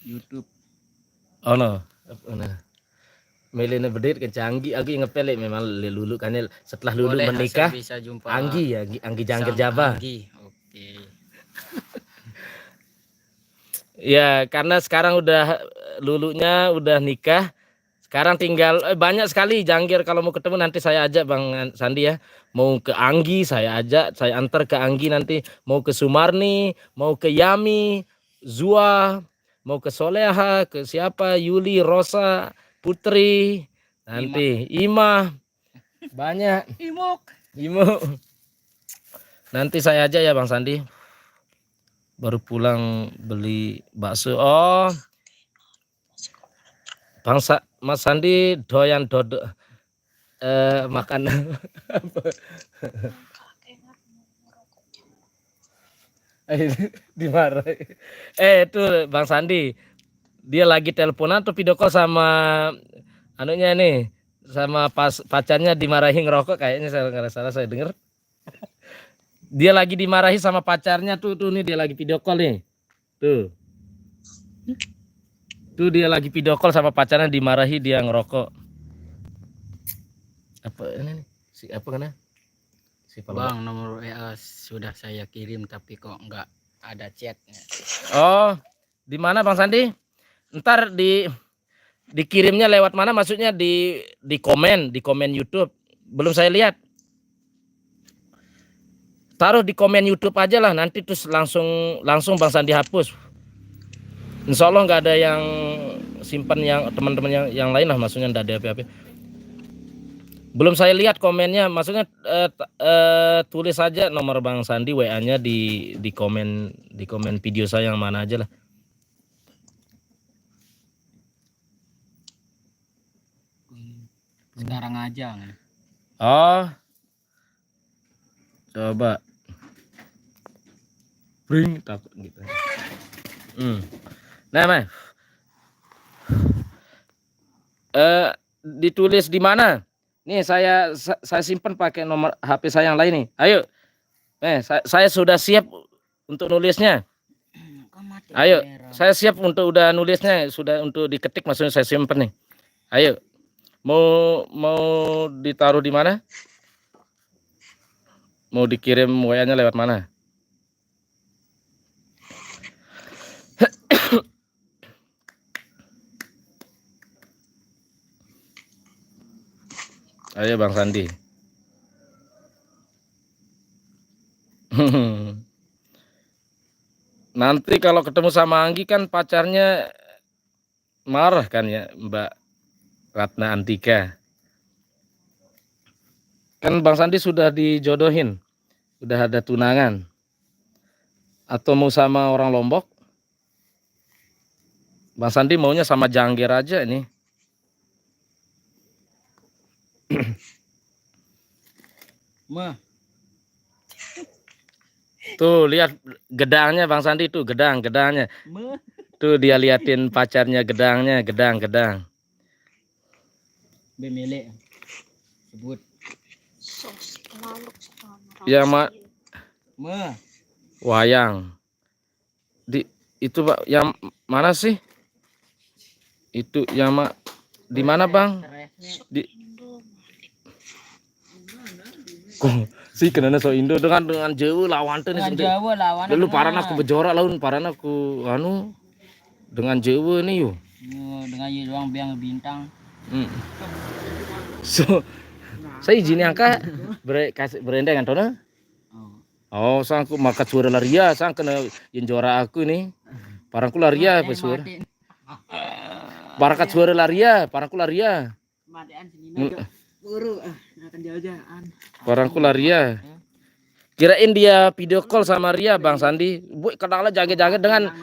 YouTube. Oh no. Nah. Melena bedit kencang Anggi, Anggi ngepel memang lulu kan setelah lulu menikah. Anggi ya, Anggi, Anggi jangkir jaba. Anggi. Oke. Ya, karena sekarang udah lulunya udah nikah. Sekarang tinggal eh, banyak sekali jangkir kalau mau ketemu nanti saya ajak Bang Sandi ya. Mau ke Anggi saya ajak, saya antar ke Anggi nanti. Mau ke Sumarni, mau ke Yami, Zua, mau ke Soleha, ke siapa, Yuli, Rosa, Putri, nanti Imah. Banyak. Imuk. Imuk. Nanti saya aja ya Bang Sandi. Baru pulang beli bakso. Oh. Bang Sa Mas Sandi doyan dodok eh makan apa? Eh, dimarahin. Eh itu Bang Sandi. Dia lagi teleponan atau video call sama anunya nih, sama pas pacarnya dimarahin ngerokok kayaknya saya nggak salah saya denger. Dia lagi dimarahi sama pacarnya tuh tuh nih dia lagi video call nih. Tuh. Tuh dia lagi video call sama pacarnya dimarahi dia ngerokok. Apa ini nih? Si apa kan? Si Bang, nomor W A sudah saya kirim tapi kok nggak ada chatnya. Oh, di mana Bang Sandi? Ntar di dikirimnya lewat mana? Maksudnya di di komen, di komen YouTube. Belum saya lihat. Taruh di komen YouTube aja lah, nanti terus langsung langsung Bang Sandi hapus. Insya Allah nggak ada yang simpan yang teman-teman yang yang lain lah, maksudnya nggak ada apa-apa. Belum saya lihat komennya, maksudnya eh, eh, tulis aja nomor Bang Sandi W A-nya di di komen di komen video saya yang mana aja lah. Sekarang aja. Oh. Coba. Bring takut gitu. Hmm. Nah, Mas. Eh ditulis di mana? Nih saya saya simpan pakai nomor H P saya yang lain nih. Ayo. Eh saya, saya sudah siap untuk nulisnya. Ayo, saya siap untuk udah nulisnya, sudah untuk diketik maksudnya saya simpen nih. Ayo. Mau mau ditaruh di mana? Mau dikirim W A-nya lewat mana? Ayo Bang Sandi. Nanti kalau ketemu sama Anggi kan pacarnya marah kan ya Mbak Ratna Antika. Kan Bang Sandi sudah dijodohin, udah ada tunangan. Atau mau sama orang Lombok? Bang Sandi maunya sama Jangger aja ini. Mah. Tuh lihat gedangnya Bang Sandi tuh gedang gedangnya. Mah. Tuh dia liatin pacarnya gedangnya gedang gedang. Bemele sebut. Ya mak. Mah. Wayang. Di itu Pak yang mana sih? Itu yang mak di mana Bang? Di Kok si kenana so Indo dengan dengan Jawa lawan tuh nih. Jawa lawan. Lu parana aku bejora lawan parana aku anu dengan Jawa nih yo. Yo dengan Jawa doang biang bintang. Hmm. So saya izin angka bre kasih berendeng antona. Oh. Oh, sangku maka suara laria, sang kena yang juara aku nih. Parangku laria apa suara? Barakat suara laria, parangku laria. Madean sini. Buru ah, akan jauh-jauhan. Parangku laria. Kirain dia video call sama Ria Bang Sandi. Bu kenal jaga-jaga dengan.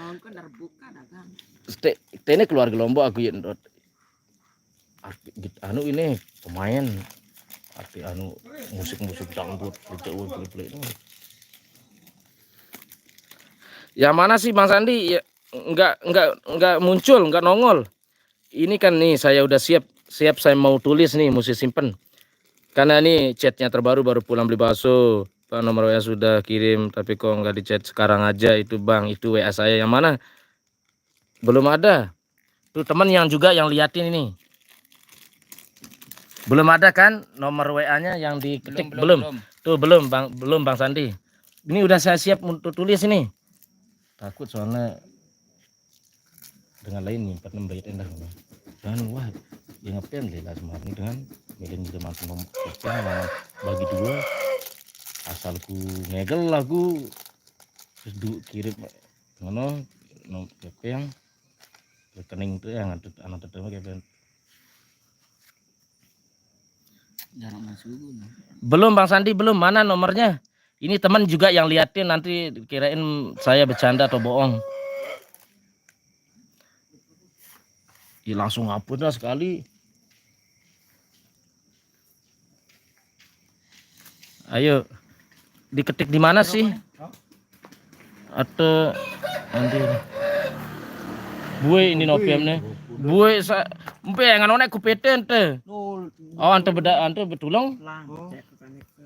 Tene keluarga Lombok aku ya. Arti anu ini pemain arti anu musik-musik dangdut gitu. Yang mana sih Bang Sandi? Ya, nggak nggak nggak muncul, nggak nongol. Ini kan nih saya udah siap siap saya mau tulis nih mesti simpen. Karena nih chatnya terbaru baru pulang beli bakso. Pak nomor W A sudah kirim tapi kok nggak di chat sekarang aja itu Bang itu W A saya yang mana? Belum ada. Tuh, teman yang juga yang liatin ini. Belum ada kan nomor W A-nya yang diketik? Belum, belum, belum. Tuh, belum, Bang, belum, Bang Sandi. Ini udah saya siap untuk tulis ini. Takut soalnya dengan lain nyimpen bait endah. Dan wah, dia ngepem lah semua ini dengan milih juga mantu nomor, bagi dua, asal ku ngegel lagu, terus du kirim ngono, nom-, yang rekening tuh yang anut, anut terima kayak. Jarang masuk. Belum, Bang Sandi, belum. Mana nomornya? Ini teman juga yang liatin, nanti kirain saya bercanda atau bohong. Ya, langsung hapus lah sekali. Ayo, diketik di mana sih? Atau nanti bue ini nopiam nih. Bue sa, empe yang ngonek kupeten teh. Oh, ante beda, ante betulung.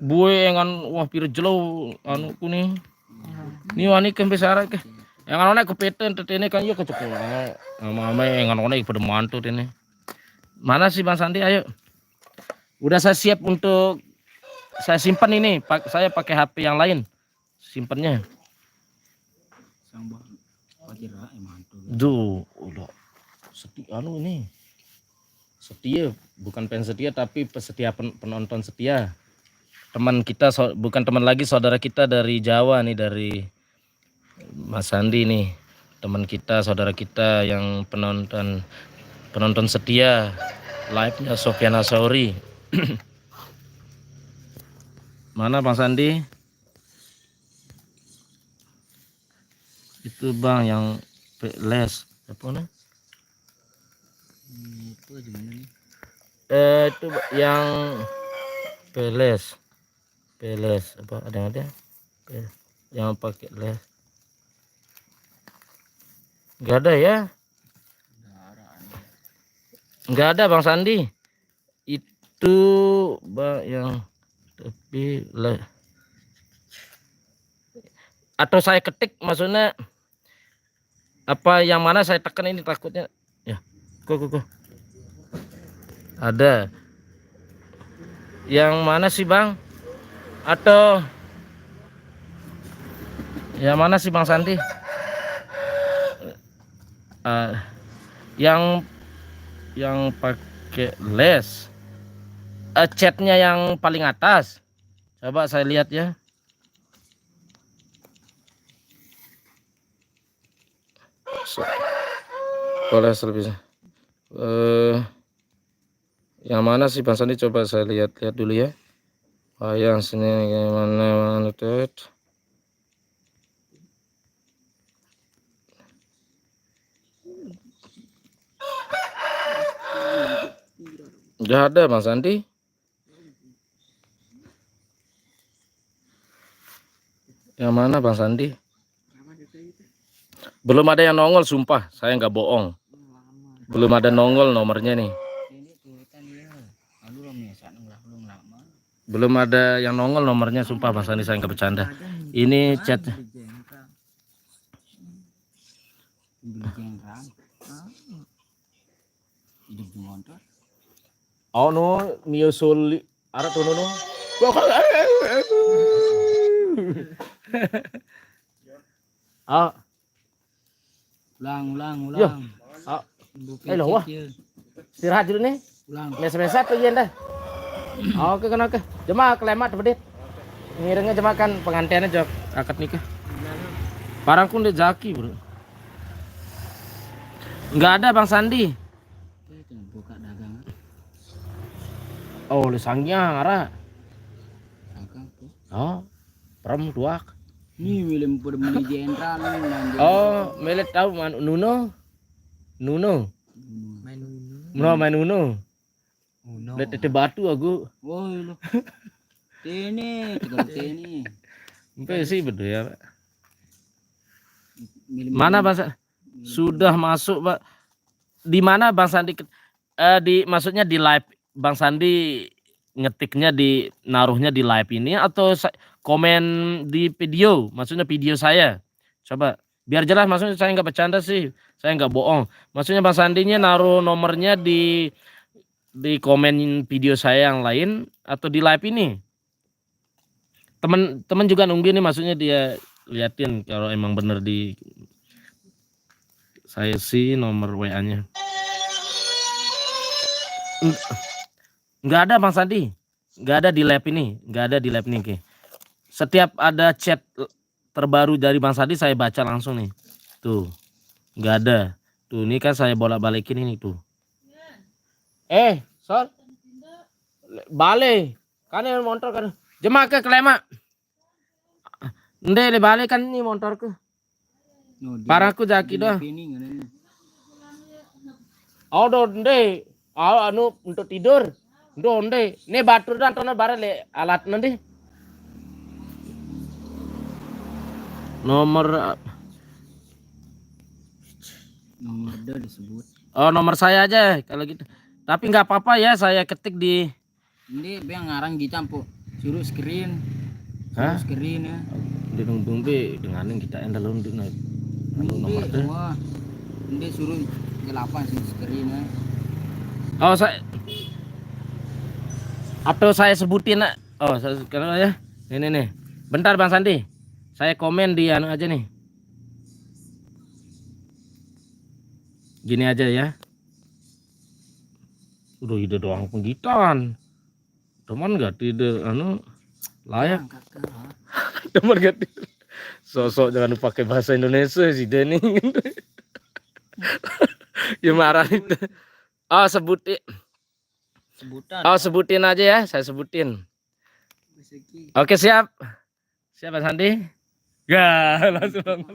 Bue yang kan, wah, pira jelo anu ku nih. Ini wani kempe syarat ke. Yang ngonek kupeten teh ini kan, iya, kecekel. Mama yang ngonek pada mantu ini. Mana sih, Bang Sandi? Ayo. Udah saya siap untuk saya simpan ini. Pak, saya pakai H P yang lain. Simpennya. Sang Bang, pakai ra-, eh, mantu. Duh, udah setia anu ini. Setia, bukan fans setia, tapi pesetia pen-, penonton setia. Teman kita, so-, bukan teman lagi, saudara kita dari Jawa nih, dari Mas Sandi nih. Teman kita, saudara kita yang penonton, penonton setia live-nya Sofyan Asauri. Mana Bang Sandi? Itu, Bang, yang pe-, les. Apa nih? Hmm, itu gimana nih? Eh, itu, Bang, yang peles. Peles. Apa ada, ada? Peles. Yang pakai les. Nggak ada ya? Nggak ada, Bang Sandi. Itu, Bang, yang tapi le-, atau saya ketik, maksudnya apa yang mana saya tekan ini takutnya. Ya. Kok, kok, kok. Ada. Yang mana sih, Bang? Atau yang mana sih, Bang Sandi? Eh, yang, yang pakai les. Eh, chatnya yang paling atas. Coba saya lihat ya. So-, boleh selebihnya. Eh, yang mana sih, Bang Sandi? Coba saya lihat-lihat dulu ya. Wayang seni gimana, mana tuh? Nggak ada, Bang Sandi. Yang mana, Bang Sandi? Belum ada yang nongol, sumpah. Saya nggak bohong. Belum ada nongol nomornya nih. Belum ada yang nongol nomornya, sumpah, Bang Sandi, saya nggak bercanda. Ini chat. Hidup di motor. Oh, no, Mio Soli. Arah tuh, no, no. Ah. Ulang, ulang, ulang. Ah. Eh, lo, wah. Istirahat dulu nih. Ulang. Mes-mes apa iya dah? Oke, kan, oke. Jema kelemat bedit. Ngiringnya jema kan pengantinnya jok akad nikah. Parangku ndek jaki, Bro. Nggak ada, Bang Sandi. Buka dagang. Oh, le sangyang ara. Dagang tuh. Oh, perem tuak. Nih, milim perem di jenderal nih, main jenderal. Oh, melet tahu man-, Nuno. Nuno. Main Uno. Nuno, main Uno. Uno. Lihat tete batu aku. Oh, iya lo. Tene, tegal tene. Empe sih betul ya, Pak. Milim-milim. Mana, Bang Sa-, sudah masuk, Pak. Di mana, Bang Sandi? Eh, di, maksudnya di live, Bang Sandi ngetiknya di, naruhnya di live ini atau sa-, komen di video? Maksudnya video saya. Coba. Biar jelas, maksudnya saya nggak bercanda sih, saya nggak bohong. Maksudnya Bang Sandinya naruh nomornya di di komen video saya yang lain atau di live ini? Teman-teman juga nungguin nih, maksudnya dia liatin kalau emang bener di saya sih nomor W A-nya. Nggak ada, Bang Sandi. Nggak ada di live ini. Nggak ada di live ini. Oke. Setiap ada chat terbaru dari Bang Sandi, saya baca langsung nih. Tuh. Nggak ada. Tuh, ini kan saya bolak-balikin ini tuh. Eh, Sol. Balik. Kan yang motor kan. Jema ke kelema. Nde, le balik kan ini motorku. Paraku jaki dah. Oh, do nde. Oh, anu untuk tidur. Do nde. Ini batur dan tona barang le alat nanti. Nomor Nomor do disebut. Oh, nomor saya aja kalau gitu. Tapi nggak apa-apa ya, saya ketik di Ini biang ngarang kita, Mpok. Suruh screen. Suruh Hah? Screen ya. Di nunggu be dengan kita yang dalam di naik. Anu nomor Ini deh. Wah. Ini suruh delapan sih screen ya. Oh, saya atau saya sebutin, nak. Oh, saya sekarang ya. Ini nih. Bentar, Bang Sandi. Saya komen di anu aja nih. Gini aja ya. Udah ide doang penggitan. Teman gak tidak anu layak. Angkat ke Teman gak tidak. Sosok jangan pakai bahasa Indonesia sih Denny. Ya marah itu. Oh, sebutin. Sebutan. Oh, sebutin aja ya, saya sebutin. Rezeki. Oke, siap. Siap, Bang Sandi? Ya, langsung.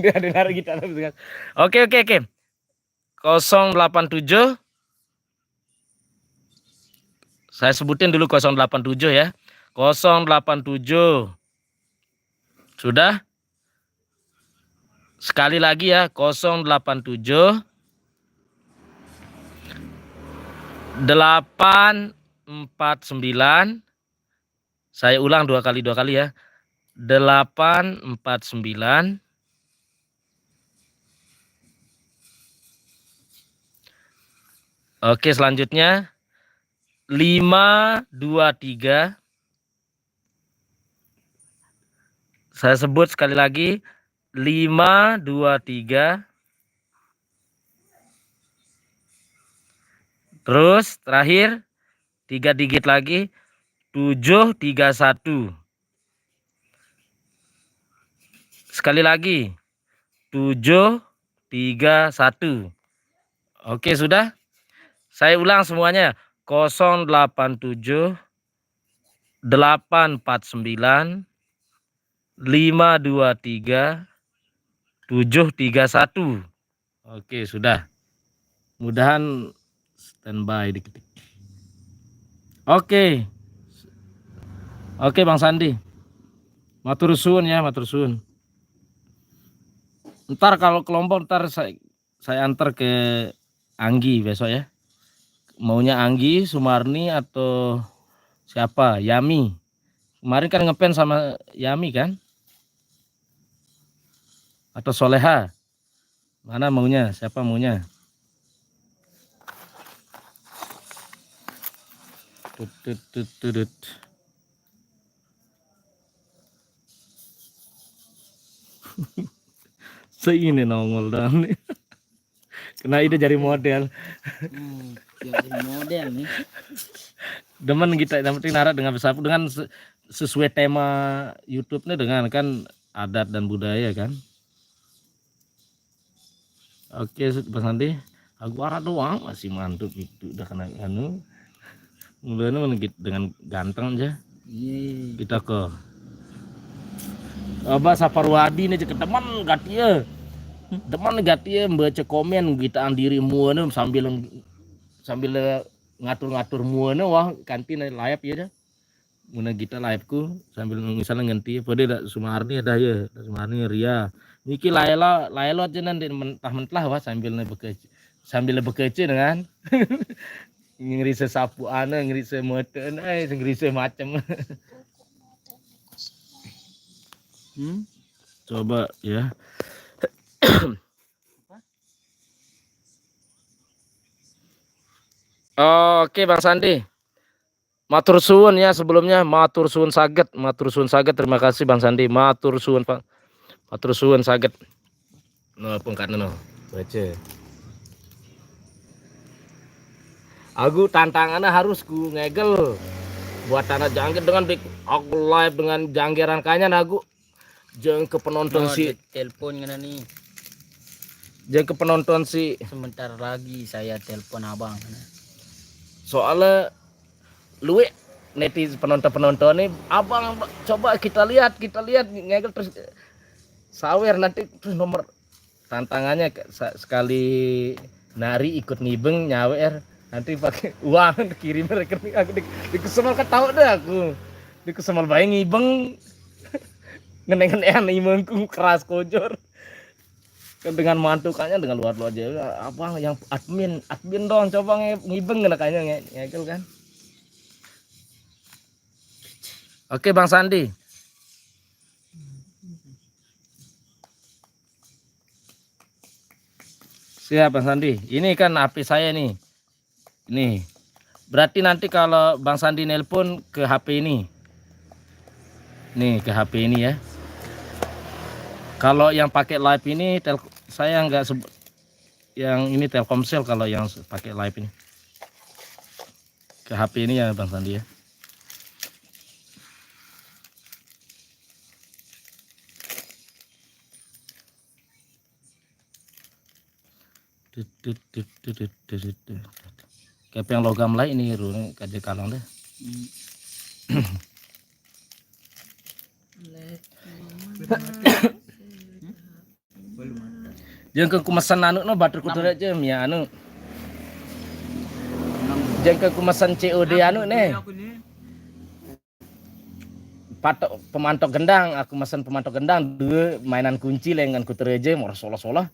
Dia dengar kita langsung. Oke, oke, oke. Kosong delapan tujuh. Saya sebutin dulu kosong delapan tujuh ya. Kosong delapan tujuh. Sudah? Sekali lagi ya, kosong delapan tujuh delapan empat sembilan. Saya ulang dua kali, dua kali ya. Delapan empat sembilan. Oke, selanjutnya lima dua tiga. Saya sebut sekali lagi, lima dua tiga. Terus terakhir tiga digit lagi, tujuh tiga satu. Sekali lagi, tujuh tiga satu. Oke, sudah? Saya ulang semuanya, kosong delapan tujuh delapan empat sembilan lima dua tiga tujuh tiga satu. Oke, sudah. Mudahan standby dikit. Oke. Oke, Bang Sandi. Matur suwun ya, matur suwun. Ntar kalau ke Lombok, ntar saya saya antar ke Anggi besok ya. Maunya Anggi, Sumarni, atau siapa? Yami. Kemarin kan ngefans sama Yami kan? Atau Soleha? Mana maunya? Siapa maunya? Tut, tut, tut, tut, tut. Seini nongol dan kena ide jadi model. Hmm, jadi model nih. Demen kita yang penting narat dengan besapu dengan se- sesuai tema YouTube nih, dengan kan adat dan budaya kan. Oke, Bang Sandi, aku arah doang masih mantap itu udah kena anu. Mulanya menegit dengan ganteng aja. Iya. Kita ke Abah Saparwadi nih, cek demen gak dia. Demen gak dia baca komen kita andiri muana sambil sambil ngatur-ngatur muana wah kantin live ya dah. Muna kita live ku sambil misalnya ngenti pada dak Sumarni ada ya, dak Sumarni Ria. Niki laelo laelo aja nanti mentah-mentah wah sambil bekece sambil bekece dengan ngeri sesapu ana, ngeri semeten, eh ngeri semacam. Hmm? Coba ya. Oke, Bang Sandi. Matur suwun ya sebelumnya, matur suwun saget, matur suwun saget. Terima kasih Bang Sandi. Matur suwun, Pak. Matur suwun saget. No, pungkatnya no. Baca. Aku tantangannya harus ku ngegel buat tanah jangkit dengan big aku live dengan janggeran kanya aku jeng ke penonton. Oh, si telepon ngena nih. Jeng ke penonton si. Sebentar lagi saya telepon abang. Soalnya luwe netizen penonton-penonton nih, abang, coba kita lihat, kita lihat ngegel terus sawer nanti terus nomor tantangannya sekali nari ikut ngibeng nyawer nanti pakai uang kirim rekening aku di, di kesel ketawa deh aku di kesel bayang ngibeng ngeneng-ngeneng imengku keras kojor kan dengan mantukannya dengan luar luar aja abang yang admin admin dong coba ngibeng kena kayaknya ngegel kan. Oke Bang Sandi. Siap Bang Sandi. Ini kan H P saya nih. Nih. Berarti nanti kalau Bang Sandi nelpon ke H P ini. Nih ke H P ini ya. Kalau yang pakai live ini tel saya nggak yang ini Telkomsel kalau yang pakai live ini. Ke H P ini ya Bang Sandi ya. Kayak yang logam lain ini ru kaje kalong deh. Hmm. Jengke kumesan anu no batur kutu aja mia anu. Jengke kumesan C O D anu nih. Patok pemantok gendang, aku mesen pemantok gendang dua mainan kunci lengan kutu aja mau solah-solah.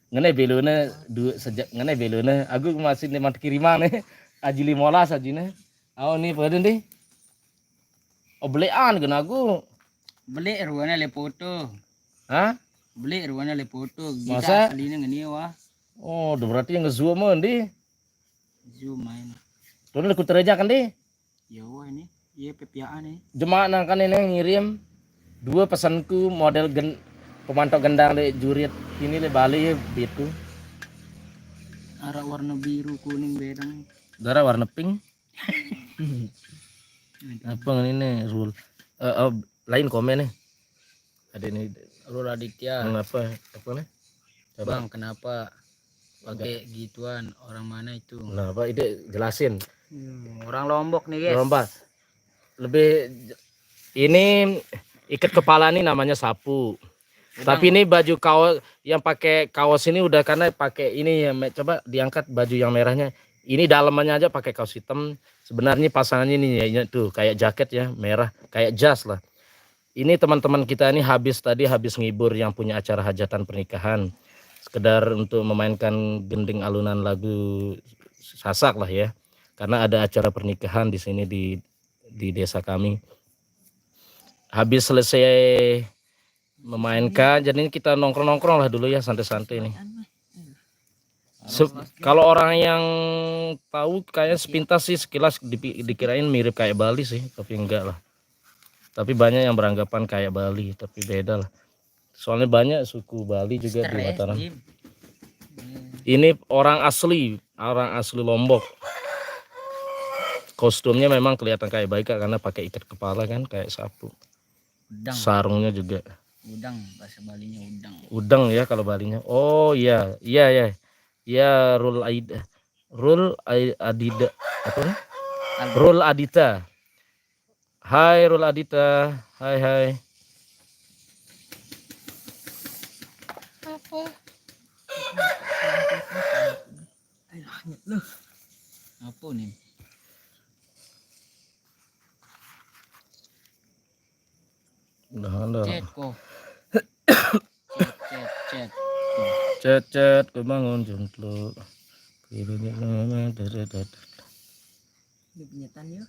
Ngene belone dua sejak ngene belone aku masih nih mantu kiriman nih. Aji lima belas aji nih. Oh nih pada nih. Oh belian kena aku. Beli ruana le foto. Hah? Beli ruana le foto. Masa? Aslinya ngene wah. Oh, udah berarti yang nge-zoom di. Zoom main. Tuh kutu aja kan di. Ya wah ini. Iya pepiaan nih. Jemaah nang kan ini ngirim dua pesanku model gen pemantau gendang le jurit ini le Bali ya begitu. Arah warna biru kuning bedang. Darah warna pink. Apa ini rule? Eh, oh, lain komen nih. Ada ini Rul Aditya. Kenapa? Apa nih? Coba. Bang, kenapa pakai gituan? Orang mana itu? Nah, apa ide jelasin? Hmm, orang Lombok nih, guys. Lombok. Lebih ini ikat kepala nih namanya sapu. Tapi ini baju kaos yang pakai kaos ini udah karena pakai ini ya, coba diangkat baju yang merahnya. Ini dalamannya aja pakai kaos hitam. Sebenarnya pasangannya ini ya, tuh kayak jaket ya, merah, kayak jas lah. Ini teman-teman kita ini habis tadi habis ngibur yang punya acara hajatan pernikahan. Sekedar untuk memainkan gending alunan lagu Sasak lah ya. Karena ada acara pernikahan di sini di di desa kami. Habis selesai memainkan, jadi kita nongkrong-nongkrong lah dulu ya, santai-santai nih. Kalau orang yang tahu kayaknya sepintas sih sekilas dikirain mirip kayak Bali sih, tapi enggak lah. Tapi banyak yang beranggapan kayak Bali, tapi beda lah. Soalnya banyak suku Bali juga di Mataram. Ini orang asli, orang asli Lombok. Kostumnya memang kelihatan kayak baik karena pakai ikat kepala kan, kayak sapu. Udang. Sarungnya juga. Udang, bahasa Balinya udang. Udang ya kalau Balinya. Oh iya, iya ya. Ya Rul Aid Rul Adida apa nih? Rul Adita. Hai Rul Adita. Hai hai. Apa? Ayo, lu. Apa nih? Udah ada. Chat kok. Chat, chat, chat. Chat, chat, kebangun jomblo. Ini penyetan ya.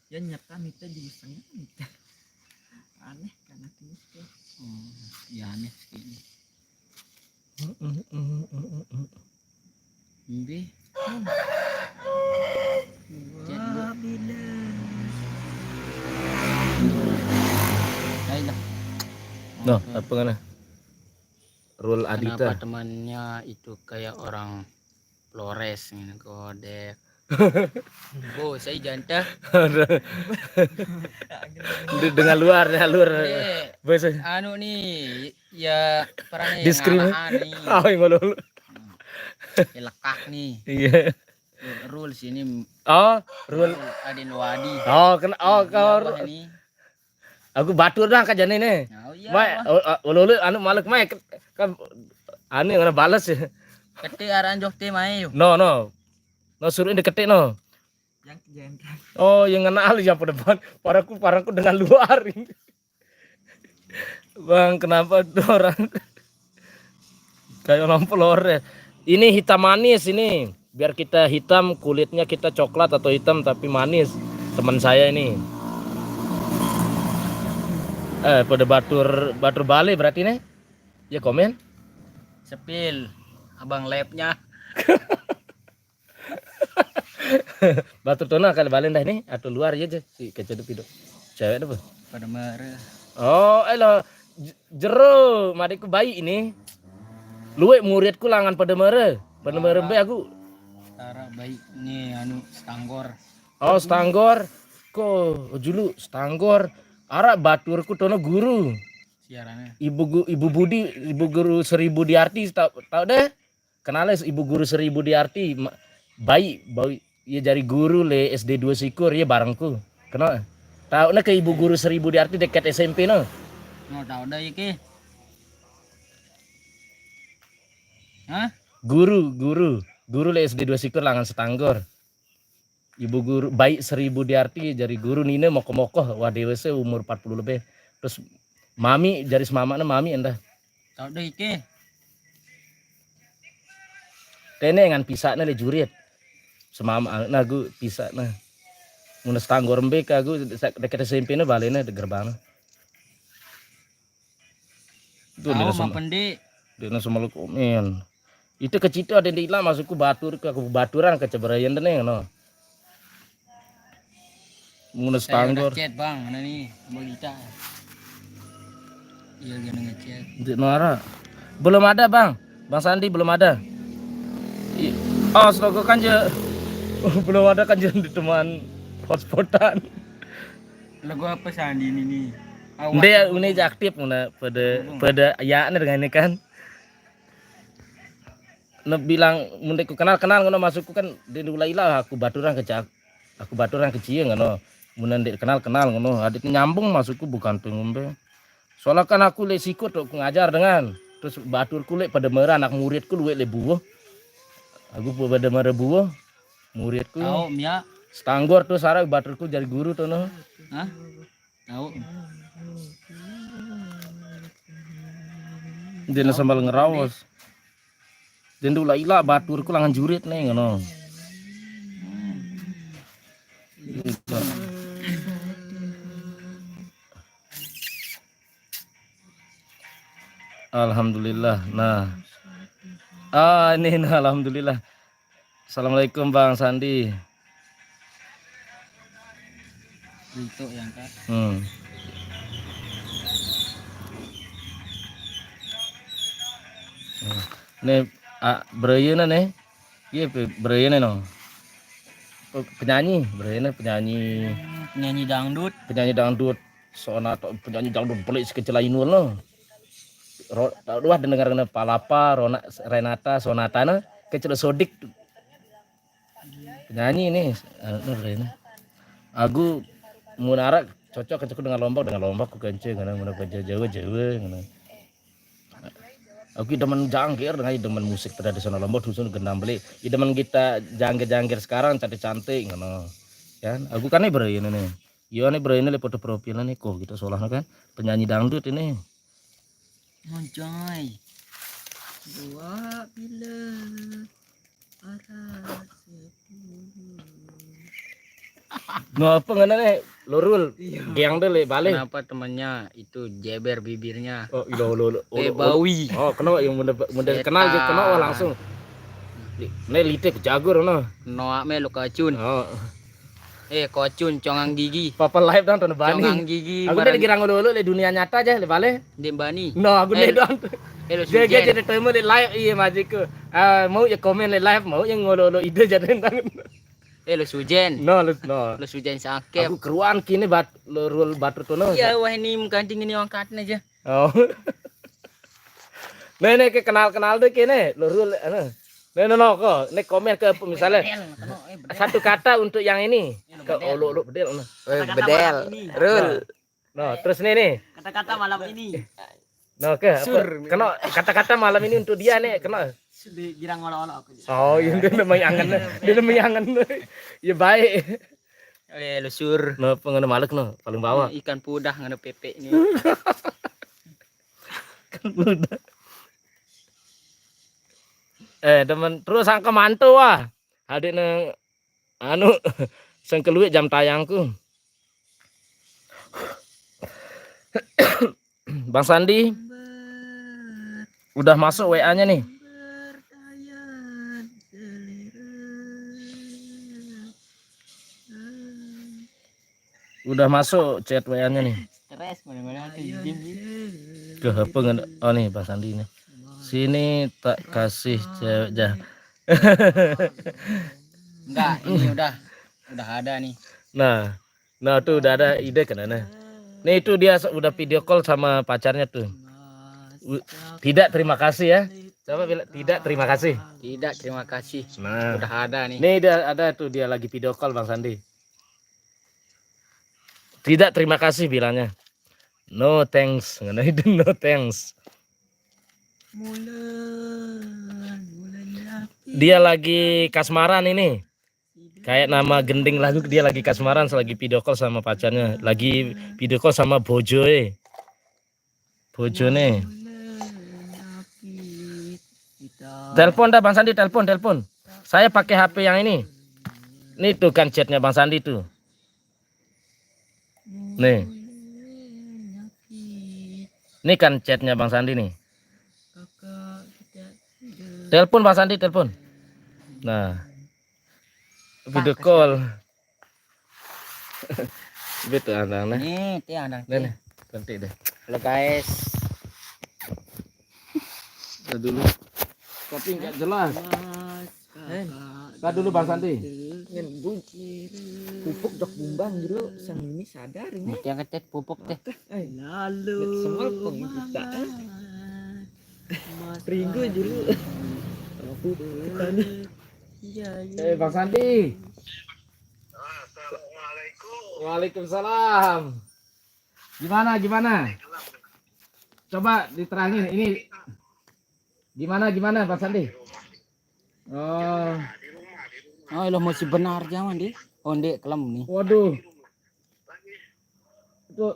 Ya nyetan itu di sana. Aneh kan hatinya sih. Hmm, ya aneh sih ini. Mm, mm, mm, mm, mm. Ini. Wah, bila. Ayolah. Noh, apa ngana? Rul Adita. Kenapa temannya itu kayak orang Flores ini, kodek? Oh, saya jantah. De- dengan luar, dengan luar. Eh, Bahasa anu nih, ya perannya Diskrimin- ngalahan nih. Oh, yang ngolol. Ya, lekak nih. Iya. Rul sini, Oh, Rul. Rul Adin Wadi. Oh, kena oh Iya, kau. wah, nih. Aku batur dah kajane nih. Nah, iya. Mai, Wah. ulu anu malek mai kan anu ngana balas ya. Kete aran joh te mai yo. No, no. No suruh ini ketik no. Yang kejadian. Oh, yang kenal ya pada depan. Paraku paraku dengan luar. Bang, kenapa tuh orang kayak orang Flores? Ini hitam manis ini. Biar kita hitam, kulitnya kita coklat atau hitam tapi manis. Teman saya ini. Eh, pada batur batur Bali berarti nih. Ya komen. Sepil, abang labnya. Batur tono kali balen dah nih, atau luar aja si kecil pido. Cewek apa? Pada mere. Oh, elo J- jero, madikku baik ini. Luwek muridku langan pada mere. Pada mere be aku. Tara baik nih anu Stanggor. Oh, Stanggor. Ko julu Stanggor. Arak baturku tono guru. Siarannya. Ibu gu, Ibu Budi, Ibu Guru Sri Budiarti, tahu tahu deh. Kenal Ibu Guru Sri Budiarti, ma- baik, baik. Ia jadi guru le S D dua Sikur, ia barengku. Kenal? Tahu ne ke Ibu Guru Sri Budiarti dekat S M P no. Mau tahu dah iki. Hah? Guru, guru, guru le S D dua Sikur langan Stanggor. Ibu guru baik Sri Budiarti jadi guru nine moko-moko wah dewasa umur empat puluh lebih. Terus mami jadi semamane mami endah. Tahu dah iki. Tene ngan pisakne le jurit. Semama nah gu pisakne. Muna Stanggor mbe ka gu sa- dekat S M P ne balene de gerbang. Itu Tahu dia mah sama pendek. Dia na sama komen. Itu kecito ada di ilang masukku batur ke aku baturan ke ceberayan dene no. Muna Saya udah Stanggor. Chat bang, mana nih? Bang Ita. Iya gini ngechat. Di Nora. Belum ada bang. Bang Sandi belum ada. I- Oh, setahu kan je. Oh, belum ada kan je di teman hotspot-an. Lagu apa Sandi ini nih? Awak. Dia ini aja aktif muna pada pada ya ne dengan ini kan. Ne bilang mun ku kenal kenal ngono masukku kan dia ula ila aku baturan ke cak aku baturan kecil ngono. Mun ndak kenal kenal ngono. Adit nyambung masukku bukan pengumbe. Soalnya kan aku lek sikut aku ngajar dengan terus baturku lek pada merah anak muridku luwek lek buah. Aku pada merah buah muridku. Tahu Mia? Stanggor tuh sarah baturku jadi guru tuh no. Hah? Tahu. Dia na sambal ngerawas. Dia ula ila baturku langan jurit nih ngono. Alhamdulillah. Nah. Ah, ini nah, alhamdulillah. Assalamualaikum Bang Sandi. Untuk yang kak. Hmm. Hmm. Nih, ah, bereyena nih. Iya, pe- bereyena no. Pe- Penyanyi, bereyena penyanyi, Penyanyi dangdut. penyanyi dangdut. Sonata penyanyi dangdut pelik sekecil lain no. Ro, tahu dua dengar kena Palapa, Rona, Renata, Sonata no. Kecil Sodik. Penyanyi nih, anu Rena. Aku mun arak cocok kecil dengan Lombok dengan Lombok ku kence ngene mun ke Jawa Jawa ngene. Aku demen jangkir dengan demen musik tradisional Lombok khusus gendang beli. Demen kita jangkir-jangkir sekarang cantik-cantik ngono. Kan? Aku kan ini bro ini nih. Yo ini bro ini le foto profilnya nih kok kita soalnya kan penyanyi dangdut ini. Moncoy. Dua bila arah sepuluh. No, apa ngene ne? Lurul. Geng deh le balik. Kenapa temannya itu jeber bibirnya? Oh, ilo lo lo. Eh, bawi. Oh, kena yang bener bener kenal je kena wah langsung. Ne lite ku jagur no. Noak me lo kacun. Oh. Eh, kacun congang gigi. Papa live dong tuh bani. Congang gigi. Aku udah dikira ngulu-ngulu le dunia nyata aja le balik. Dia bani. No, aku Eh, deh dong. Eh, lo Dia dia sujen. Jadi temu le live iya majiku. Ah, mau ya komen le live, mau yang ngulu-ngulu ide jadi. Eh, lo sujen. No, lu no. Lo sujen sakit. Aku keruan kini bat lurul batu tuh no. Iya, wah ini mengganti ini angkatnya aja. Oh. Nah, ini ke kenal-kenal deh kene, lurul anu. Nah, no, no, kok. Ini komen ke misalnya satu kata untuk yang ini. Ke olo olo bedel no. Eh, bedel. Rul. No, terus ini nih. Kata-kata malam ini. No, ke apa? Kena kata-kata malam ini untuk dia nih, kena. Sudah girang olah-olah aku. Oh, iya dia memang angen. Dia memang angen. Ya baik. Eh, lo sur. No, pengen malek no, paling bawah. Ikan pudah ngene pepek ini. Eh, teman terus angka mantu wah. Adik ne anu sengkeluit jam tayangku. Bang Sandi udah masuk W A-nya nih. Udah masuk chat W A-nya nih. Stres mana-mana tuh izin sih. Ke apa nggak? Oh nih Bang Sandi nih. Sini tak kasih cewek jah. Enggak, ini udah udah ada nih. Nah, nah tuh udah ada ide kan nah. Nih itu dia se- udah video call sama pacarnya tuh. U- tidak terima kasih ya. Coba bilang tidak terima kasih. Tidak, terima kasih. Nah, Udah ada nih. Nih dia ada tuh dia lagi video call Bang Sandi. Tidak terima kasih bilangnya. No thanks, ngene itu no thanks. Mulan, mulan Dia lagi kasmaran ini. Kayak nama gending lagu dia lagi kasmaran lagi video call sama pacarnya, lagi video call sama bojoe. Bojone. Telepon dah Bang Sandi, telepon, telepon. Saya pakai H P yang ini. Ini tuh kan chatnya Bang Sandi tuh. Nih. Ini kan chatnya Bang Sandi nih. Telepon Bang Sandi, telepon. Nah. Video call. Betul andang nah. Nih, dia andang. Nih, nih. Nanti deh. Halo guys. Kita dulu. Tapi nggak jelas. Kita dulu Bang Sandi. Pupuk jok bumbang dulu, sang ini sadar ini. Yang ngechat pupuk teh. Lalu semua pengbuka. Ringo dulu. Aku kita nih. Iya, iya. Eh Bang Sandi. Waalaikumsalam. Gimana gimana? Coba diterangin ini gimana gimana Bang Sandi? Oh, Oh, lo masih benar zaman di. Oh, ndek kelem nih. Waduh. Itu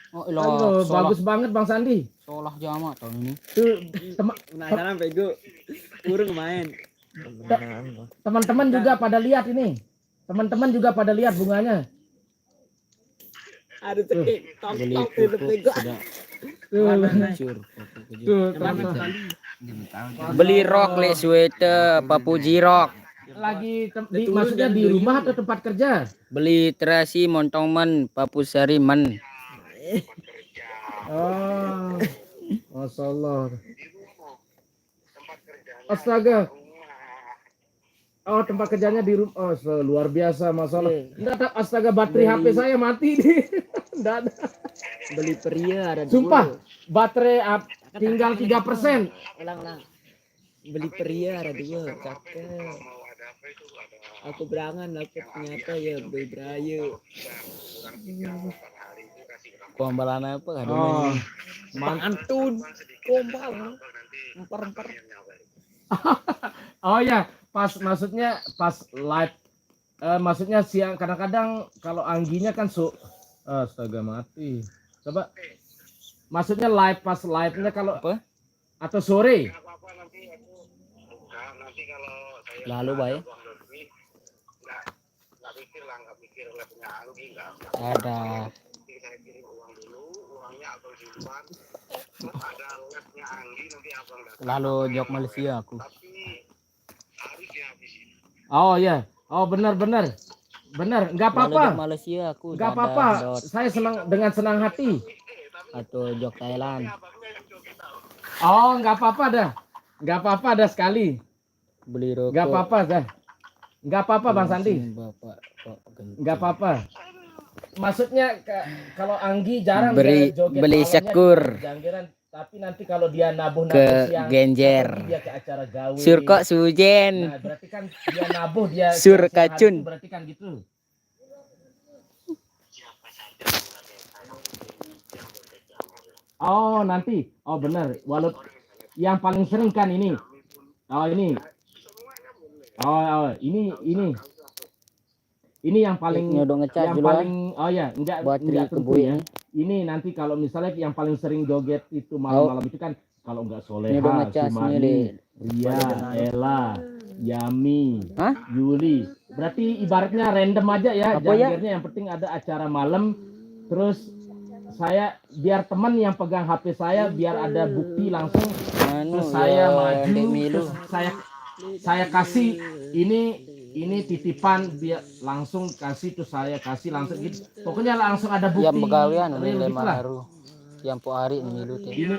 Oh, lo aduh, salah bagus banget Bang Sandi. Salah jama tahun ini. Tuh tema- Penasaran bego. Kurang main. Teman-teman juga pada lihat ini. Teman-teman juga pada lihat bunganya. Ada tuh tok Beli tok pupuk bego. Sudah Tuh, hancur pupuk aja. Tuh, ternyata. Beli rok le sweater, papuji rok. Lagi tem- di, maksudnya di rumah atau tempat kerja? Beli terasi montong men, papu sari men. Oh, masya Allah. Astaga. Oh, tempat kerjanya di rumah. Oh, se- luar biasa, masya Allah. Enggak ada, astaga, baterai H P saya mati nih. Enggak ada. Beli pria ada Sumpah, baterai ap- tinggal tiga persen. Ulang ulang. Beli pria ada dua, cakep. Aku berangan, aku ternyata ya beli berayu. Pembalan apa? Oh, mantap. Pantun, gombal, emper-emper. Oh ya, pas maksudnya pas live, eh, maksudnya siang kadang-kadang kalau angginya kan su, astaga mati. Coba, maksudnya live pas live-nya kalau Apa? Atau sore? Lalu baik. Ada. Lalu jok Malaysia aku. Oh ya. Oh, benar, benar. Benar, nggak apa-apa. Malaysia aku. Nggak apa-apa. Saya senang, dengan senang hati. Atau jok Thailand. Oh, nggak apa-apa dah. Nggak apa-apa dah sekali. Beli rokok. Nggak apa-apa dah. Nggak apa-apa, Bang Sandi. Nggak apa-apa. Maksudnya, kalau Anggi jarang beli, beli sekur. Tapi nanti kalau dia nabuh, nabuh ke siang, Genjer, dia ke acara gawe. Sur kok Sujen. Nah, berarti kan dia nabuh, dia sur kacun. Berarti kan gitu. Oh, nanti. Oh, benar. Walau yang paling sering kan ini. Oh, ini. Oh, oh, ini, ini. Ini yang paling, yang paling, oh ya, enggak, enggak tentu ya. Ini nanti kalau misalnya yang paling sering joget itu malam-malam itu kan, kalau enggak Soleha, Sumarni, Ria, Ella, Yami, Yuli. Berarti ibaratnya random aja ya, janggernya, yang penting ada acara malam. Terus saya, biar teman yang pegang H P saya, biar ada bukti langsung. Terus saya maju, terus saya, saya kasih ini, ini titipan, biar langsung kasih, terus saya kasih langsung gitu. Pokoknya langsung ada bukti. Yang begawean ini real lima gitulah. Yang po hari ini lu teh. Ini.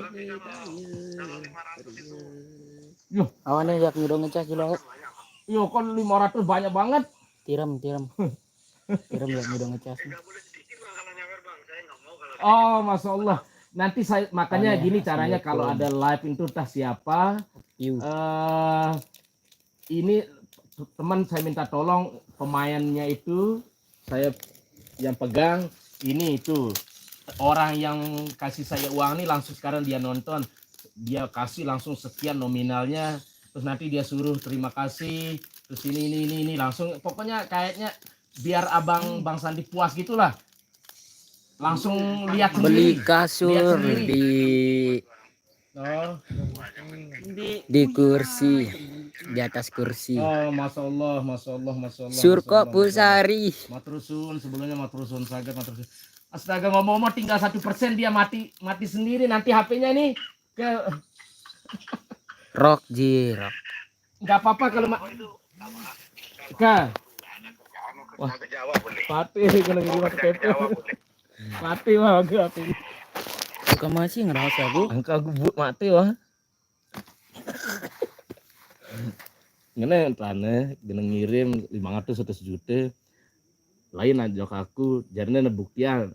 Yo. Awane yang ngidong ngecas dulu. Yo, kan lima ratus banyak banget. Tiram, tiram. Tiram yang ngidong ngecas. Oh, masya Allah. Nanti saya, makanya gini caranya kalau ada live itu, entah siapa. Eh, ini teman saya minta tolong pemainnya itu, saya yang pegang ini itu, orang yang kasih saya uang ini langsung sekarang dia nonton, dia kasih langsung sekian nominalnya, terus nanti dia suruh terima kasih, terus ini, ini, ini, ini langsung, pokoknya kayaknya biar abang, Bang Sandi puas gitulah, langsung lihat sendiri. Beli kasur di Oh. Di kursi, di atas kursi. Oh, masya Allah, masya Allah, masya Allah. Sur kok Pusari. Matur suwun, sebelumnya matur suwun sangat, matur suwun. Astaga, ngomong-ngomong, tinggal satu persen dia mati, mati sendiri nanti H P-nya ini ke Rock ji, rock. Nggak apa-apa kalau ma-, Ka. Wah, pati kena ngiri masuk K P U. Mati mah aku, aku. Bukan masih ngerasa aku. Angka aku buat mati wah. Ngene tane, kena ngirim lima ratus atau sejuta. Lain aja aku, jarine buktian.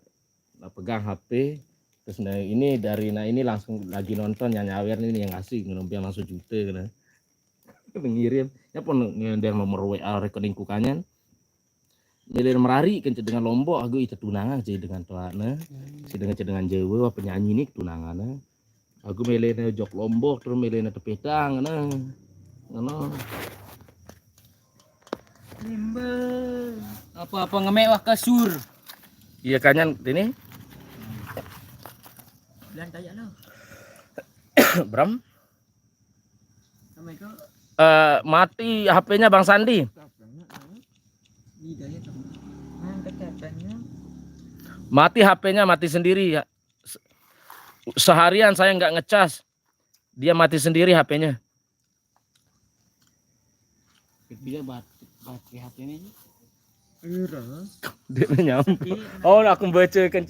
Nah, pegang H P, terus nah ini dari, nah ini langsung lagi nonton yang nyawer ini yang ngasih, ngenompiang langsung juta kena. Ngirim, ya pun ngendeng nomor W A rekening kukanyan. Milir merari kan dengan Lombok, aku itu tunangan sih dengan tuane. Hmm. Si dengan, dengan Jawa, penyanyi ini tunangannya. Aku milihnya jok Lombok, terus milihnya tepetang, nah. Ngono. Apa-apa ngemek wah kasur. Iya, kanyan ini. Bilang tanya lo. Bram. Eh, mati H P-nya Bang Sandi. Mati H P-nya, mati sendiri ya. Se-, seharian saya nggak ngecas, dia mati sendiri H P-nya. Dia bat-, baterai H P-nya. Dia nyambung. Oh, aku baca kan,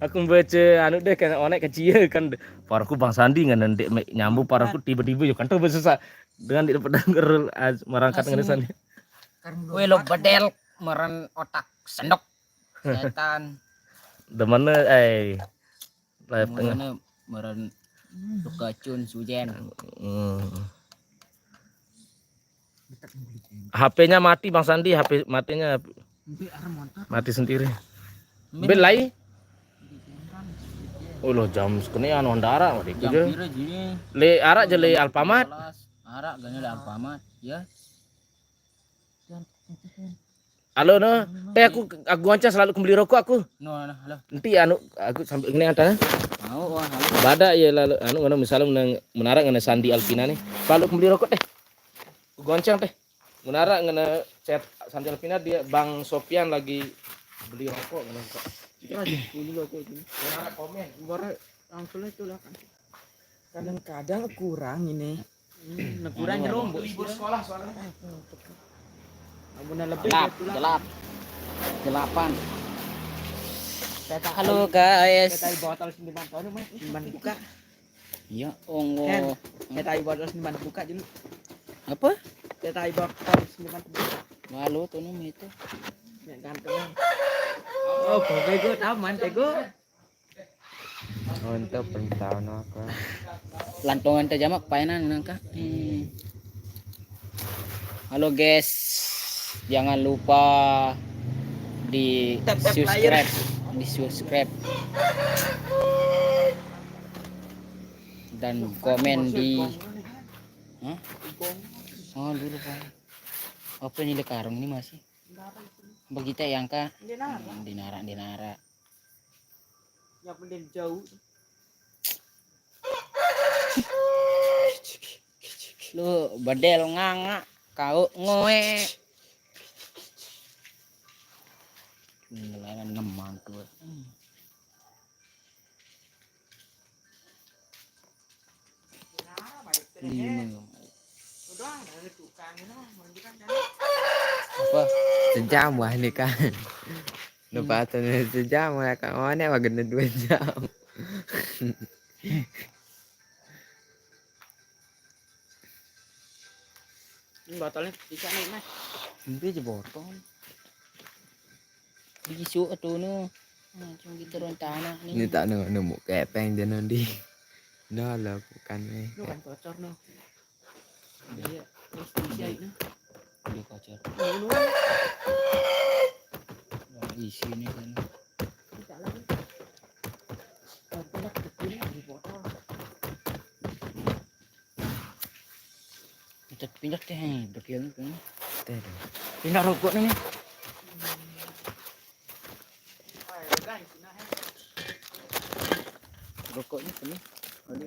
aku baca anu deh kan, onek kecil kan. Paraku Bang Sandi ngan dek nyambung, paraku tiba-tiba yo kan tuh susah dengan tidak pedang merangkat ngene Sandi. Wih, lo bedel, meren otak sendok. Setan. Demene, eh. Live tengah. Meren tukacun Sujen. Hmm. H P-nya mati Bang Sandi, H P matinya. Mati sendiri. Bin lai. Oh, lo jam sekene anu ndara mati. Jam pira jine? Le arak je le Alfamart. Arak gane le Alfamart, ya. Halo, no. Teh aku, aku gonceng selalu kembali rokok aku. No, no, halo. Nanti anu aku sambil ini ada. Mau, wah, halo. Bada ya lalu anu ngono misalnya menang, menarik ngene Sandi Alvina nih. Selalu kembali rokok teh. Aku gonceng teh. Menarik ngene chat Santi Alvina, dia, Bang Sofian lagi beli rokok, beli rokok. Itu aja, sepuluh rokok itu. Orang komen. Baru langsung aja lah kan. Kadang-kadang kurang ini. Hmm, kurang jeruk, Bu. Libur sekolah soalnya. Ampun, lebih gelap, dia pulang. Gelap. Gelapan. Saya tak Halo, tahu. Guys. Saya tahu botol sembilan tahun, Mas. Sembilan buka. Iya, onggo. Kan, saya tahu botol sembilan buka dulu. Apa? Saya tahu botol sembilan buka. Malu tuh nih itu. Ya, ganteng. Oh, bego taman, bego. Untuk perintah apa? Lantungan teh jamak painan nangka. Hmm. Halo guys, jangan lupa di Tap, tap layar. Subscribe, di subscribe dan komen di, hah? Oh, dulu, Pak. Apa ini karung ini masih? Begitu yang ka? Di nara. Hmm, di nara, di nara. Ya, mending jauh. Lu bedel nganga, kau ngoe. Nilainya enam mantu. Lima. Apa? Sejam wah ini kan. Lepas tu sejam wah, kat mana wah kena dua jam. Ini botolnya bisa naik, Mas. Nanti aja botol. Besok tu nu. Nah, cuma kita rencana ni. Ni tak nemu, nemu kepeng dia nanti. Dah lah, bukan ni. Lu kan bocor, no. Iya, terus bisa itu. Dia kocor. Ini, ini. Wah, isi ni kan. Kita lagi. Kita lagi, kita lagi botol. Kita pindah teh, bagian tu. Teh tu. Pindah rokok ni. Rokok ni sini. Ada.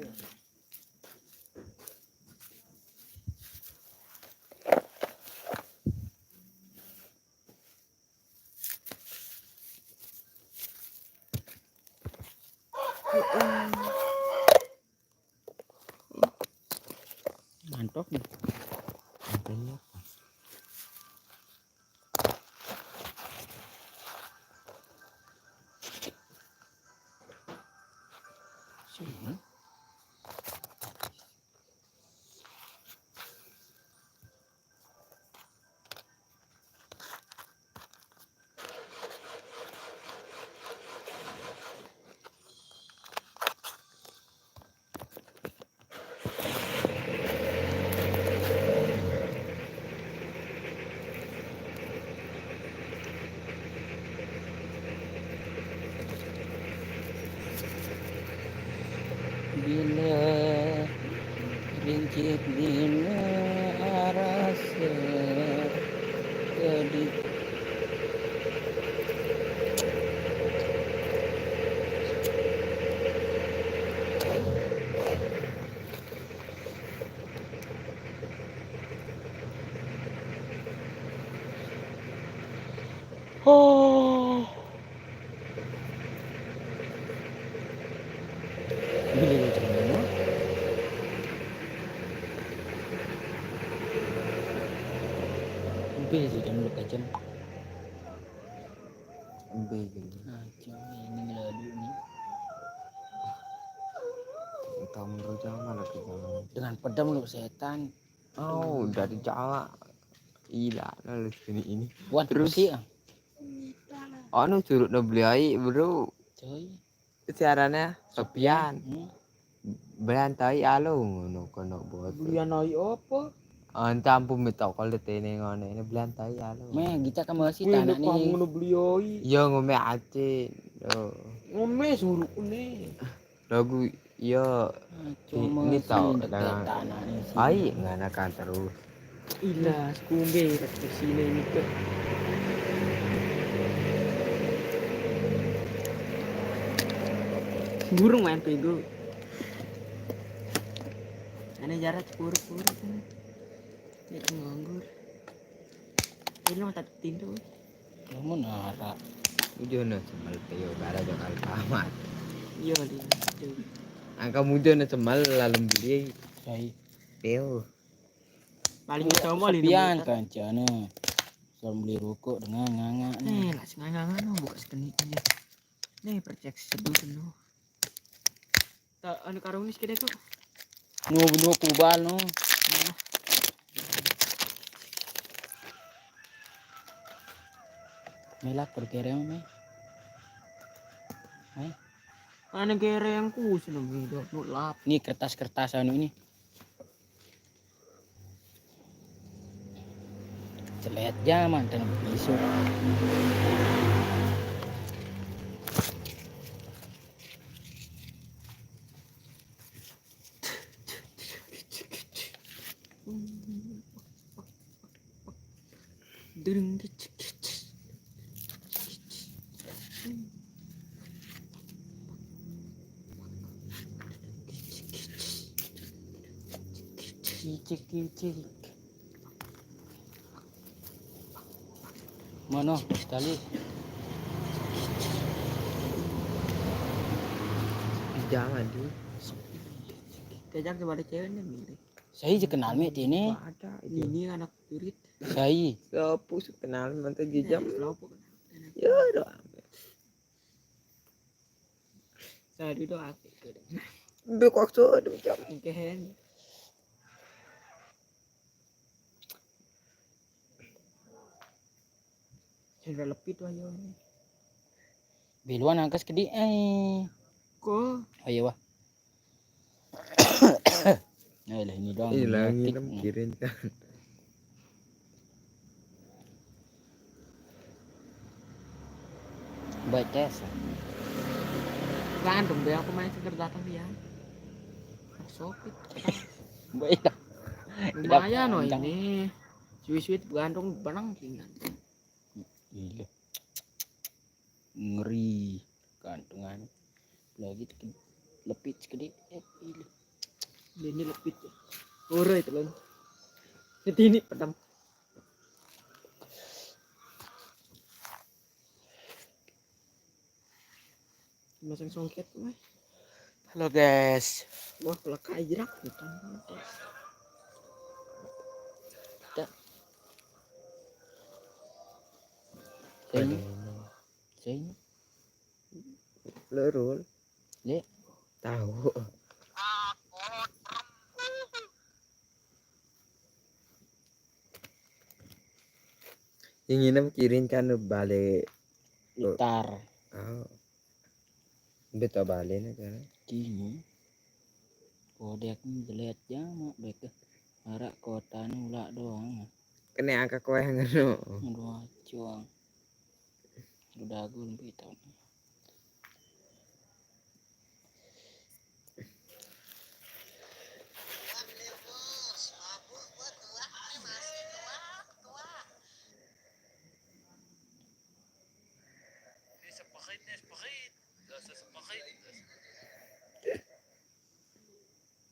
Mantap nih. Kontennya apa? Sini. Bila rincik dina arasa jadi. Oh. Bila dia macam mana? Mungkin dia jam dua jam. Embe gitu. Nah, cuma ini ngeladu ni. Entah menurut zaman lagi zaman. Dengan pedang lu setan. Oh, dari Jawa. Ila, lalu sini ini. Buat terus besi, ah. Anu, suruh nak beli air, bro. Coy. Siarannya Sopian. Hmm. Belantai alo ngono kono bos. Belian air apa? Entah ampun minta kalau tene ngono ini belantai alo. Meh, kita kan masih. Wih, tanah ini kamu nih. Ngono beli air. Iya, ngome acin. Yo. Ngome suruh ni. Lagu, iya. Cuma ini sih tau, deket dengan tanah ni sih. Ai, nganakan terus. Ilas, kumbe, kat sini ni ke. Burung main pego. Ane jarak puruk-puruk ni. Dia nganggur. Ini mata tintu. Namun arah. Ujono semal peo bara jo Alfamart. Iya, dia. Itu. Angka mujono semal lalem beli Saya peo. Paling sama di pian kancane. Soal beli rokok dengan nganga nih. Nih, lah sing nganga no buka setengah aja. Nih, percek seduh no. Tak anu karung ini sekedar kok. Nu nu kubal nu. Melak berkereng me. Anu gereng ku seneng itu nu lap. Ini kertas-kertas anu ini. Celet jaman tengah besok. Dering. Kicik-kicik. Mana sekali? Jangan di. Kejak coba ada ceweknya milih. Saya je kenal me ini. Ada ini anak turit. Saya. Siapa sih kenal mantan jejam? Kelompok. Ya doang. Saya dulu aku. Bekok tuh demi jam. Kehen. Sendal lepit aja ini. Biluan angkas kedi eh. Kok Oh iya wah. Nah, lah ini doang. Hilang Ngetik. hilang kirim kan. Baik tes. Gantung deh aku main seger datang dia. Sopit. Baik. Lumayan loh Kencang. Ini. Suit-suit gantung benang keringat. Gila. Ngeri. Gantungan. Lagi ke- lepit sekedi. Eh, gila. Ini lepit. Ora itu loh. Ini pedam. Masang songket mah. Halo guys. Wah, kalau kairak bukan. Saya ini. Saya ini. Lerul. Lek. Tahu. Yang ini kirim kan balik. Tar. Oh. Betul balik nih kan. Kini. Kodek ni jelet jamak bek. Arak kota ni ulak doang. Kena angka kue ngono. Dua cuang. Udah gue lebih tahu.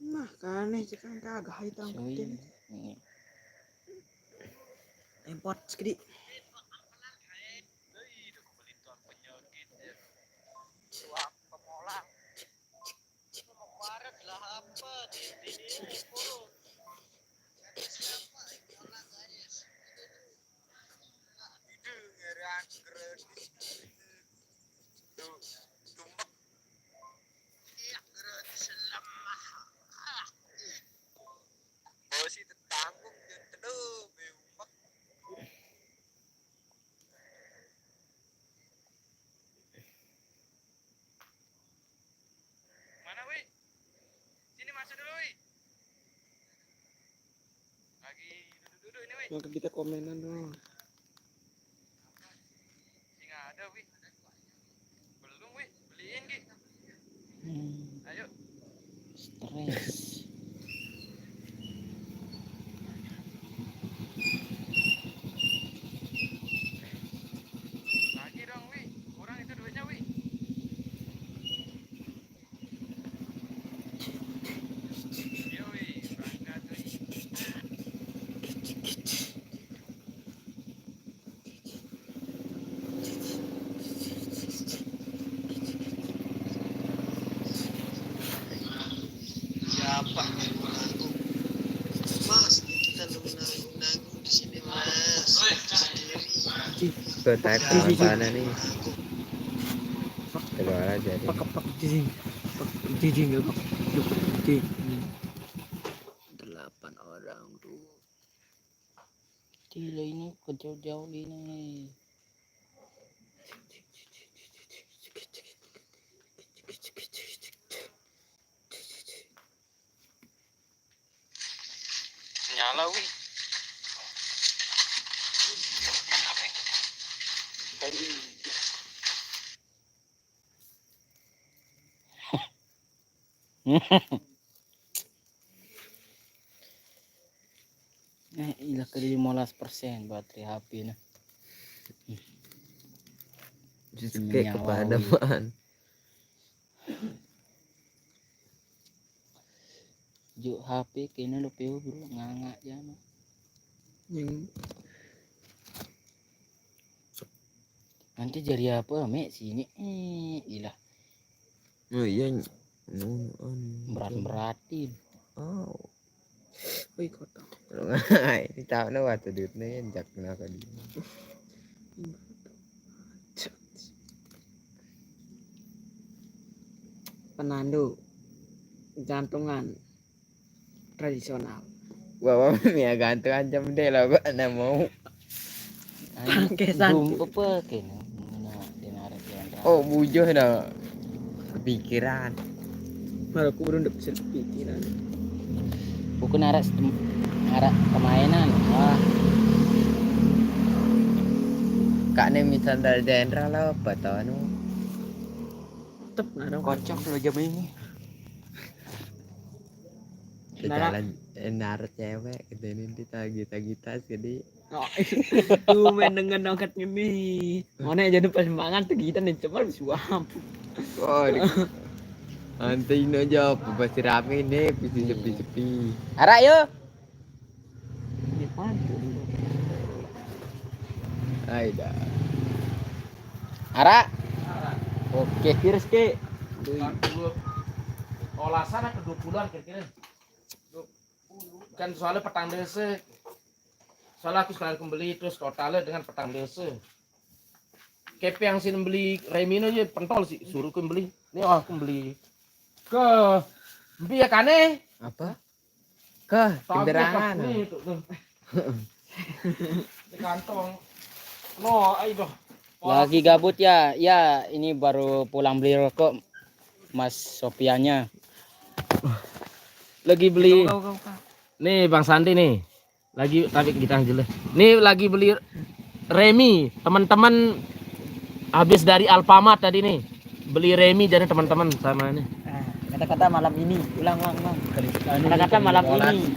Nah, kan nih cekang kagak hai tang Soi. Putin. Ini. Import sekedi. Bosi tetanggung dia teduh, beumpek. Mana, Wi? Sini masuk dulu, Wi. Lagi duduk-duduk ini, Wi. Maka kita komenan dong. Sing ada, Wi. Belum, Wi. Beliin, Ki. Hmm, Ayo. Stres. Lagi dong, Wi. Kurang itu duitnya, Wi. Yo, Wi. Berangkat, Wi. Mas, kita nunggu-nunggu di sini, Mas. Sendiri. Kotak apa nih? Keluar aja deh. Pak, pak, jing. Pak, jing, pak, jing. Delapan orang tuh. Gila, ini kejauh-jauh ini. Nyala, wih. Eh, ilah ke lima belas persen baterai H P nah. Just kayak kepadaman. Juk H P kena lo peo bro, nganga jano. Yang Nanti jadi apa, Mek, sini? Eh, ilah, Oh iya. No, anu. Berat-beratin. Oh. Wih, kotak. Ini tahu nih waktu duitnya jak kenapa di. Penandu jantungan tradisional. Wah, wah, ya gantung aja deh lah, gua nggak mau. Bangke, San. Belum apa kena. Mana dia narik dia. Oh, bujuh dah. Pikiran. Malah aku belum dapat pikiran. Bukan arah setem- arah permainan. Wah, Kak nih misal dari daerah lah apa tau anu. Tep ngarang. Kocok lo jam ini. Jalan eh, narik cewek gitu ini ditagih-tagih tas jadi Oh, tuh main dengan nongkat ini. Mana jadi pas mangan tuh kita nih cuma suap. Oh, di... Nanti ini aja apa pasti rame nih, pasti sepi-sepi. Arah yo. Ini padu. Aida. Arah. Oke. Virus ke. Delapan puluh. Olasan ke dua puluhan kira-kira. Kan soalnya petang desa. Soalnya aku sekalian kembali terus totalnya dengan petang desa. Kepe yang sini beli Remino aja pentol sih, suruh kembali. Ini oh kembali. Ke mbi ya kane? Apa? Ke Tagih kendaraan. Nih, tuh, tuh. Di kantong. No, ayo doh. Lagi gabut ya? Ya, ini baru pulang beli rokok Mas Sopianya. Lagi beli. Kau, kau, kau. Nih Bang Sandi nih. Lagi tapi kita dulu. Nih lagi beli Remi, teman-teman habis dari Alfamart tadi nih. Beli Remi jadi teman-teman sama nih. Ah, kata-kata malam ini, ulang ulang ulang. Kali Kata-kata malam ini.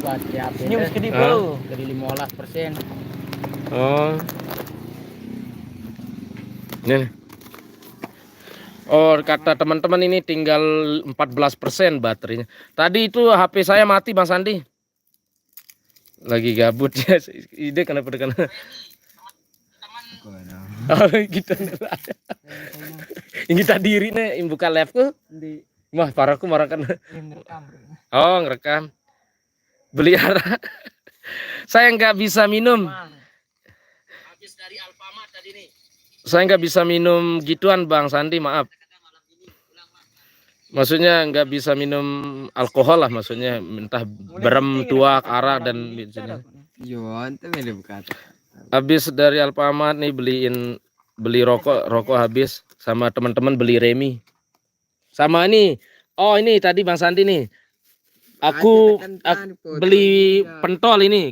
Senyum sedikit bro. Dari lima belas persen. Oh. Nih. Oh, kata teman-teman ini tinggal empat belas persen baterainya. Tadi itu H P saya mati, Bang Sandi. Lagi gabut ya. Ide kenapa kenapa? Oh, gitu. Ini tadi diri nih, buka live ku. Di Wah, paraku marah kan. Yang rekam. Oh, ngerekam. Beli arah. Saya nggak bisa minum. Saya nggak bisa minum gituan, Bang Sandi, maaf. Maksudnya nggak bisa minum alkohol lah, maksudnya entah berem, tuak, arak dan biasanya. Yo, ante mele buka. Habis dari Alfamart nih beliin beli rokok, rokok habis sama teman-teman beli Remi. Sama ini. Oh, ini tadi Bang Sandi nih. Aku Ada ak- kentang, foto beli juga. Pentol ini.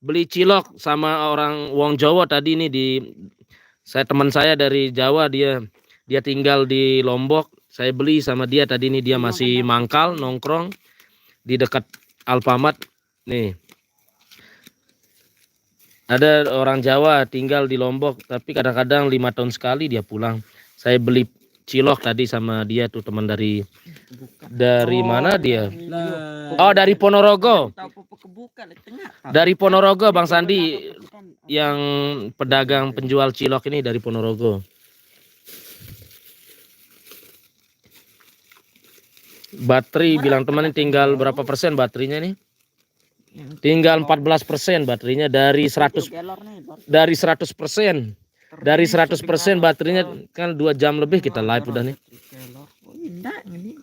Beli cilok sama orang wong Jawa tadi ini di saya teman saya dari Jawa dia dia tinggal di Lombok. Saya beli sama dia tadi ini dia masih mangkal nongkrong di dekat Alfamart. Nih. Ada orang Jawa tinggal di Lombok tapi kadang-kadang lima tahun sekali dia pulang. Saya beli cilok tadi sama dia tuh teman dari dari mana dia? Lah. Oh, dari Ponorogo. Tahu pupuk kebuka di tengah. Dari Ponorogo Bang Sandi yang pedagang penjual cilok ini dari Ponorogo. Baterai, bilang teman, tinggal berapa persen baterainya nih? Tinggal empat belas persen baterainya dari seratus, dari seratus persen. Dari seratus persen baterainya, kan dua jam lebih kita live udah nih. Oh, indah ini.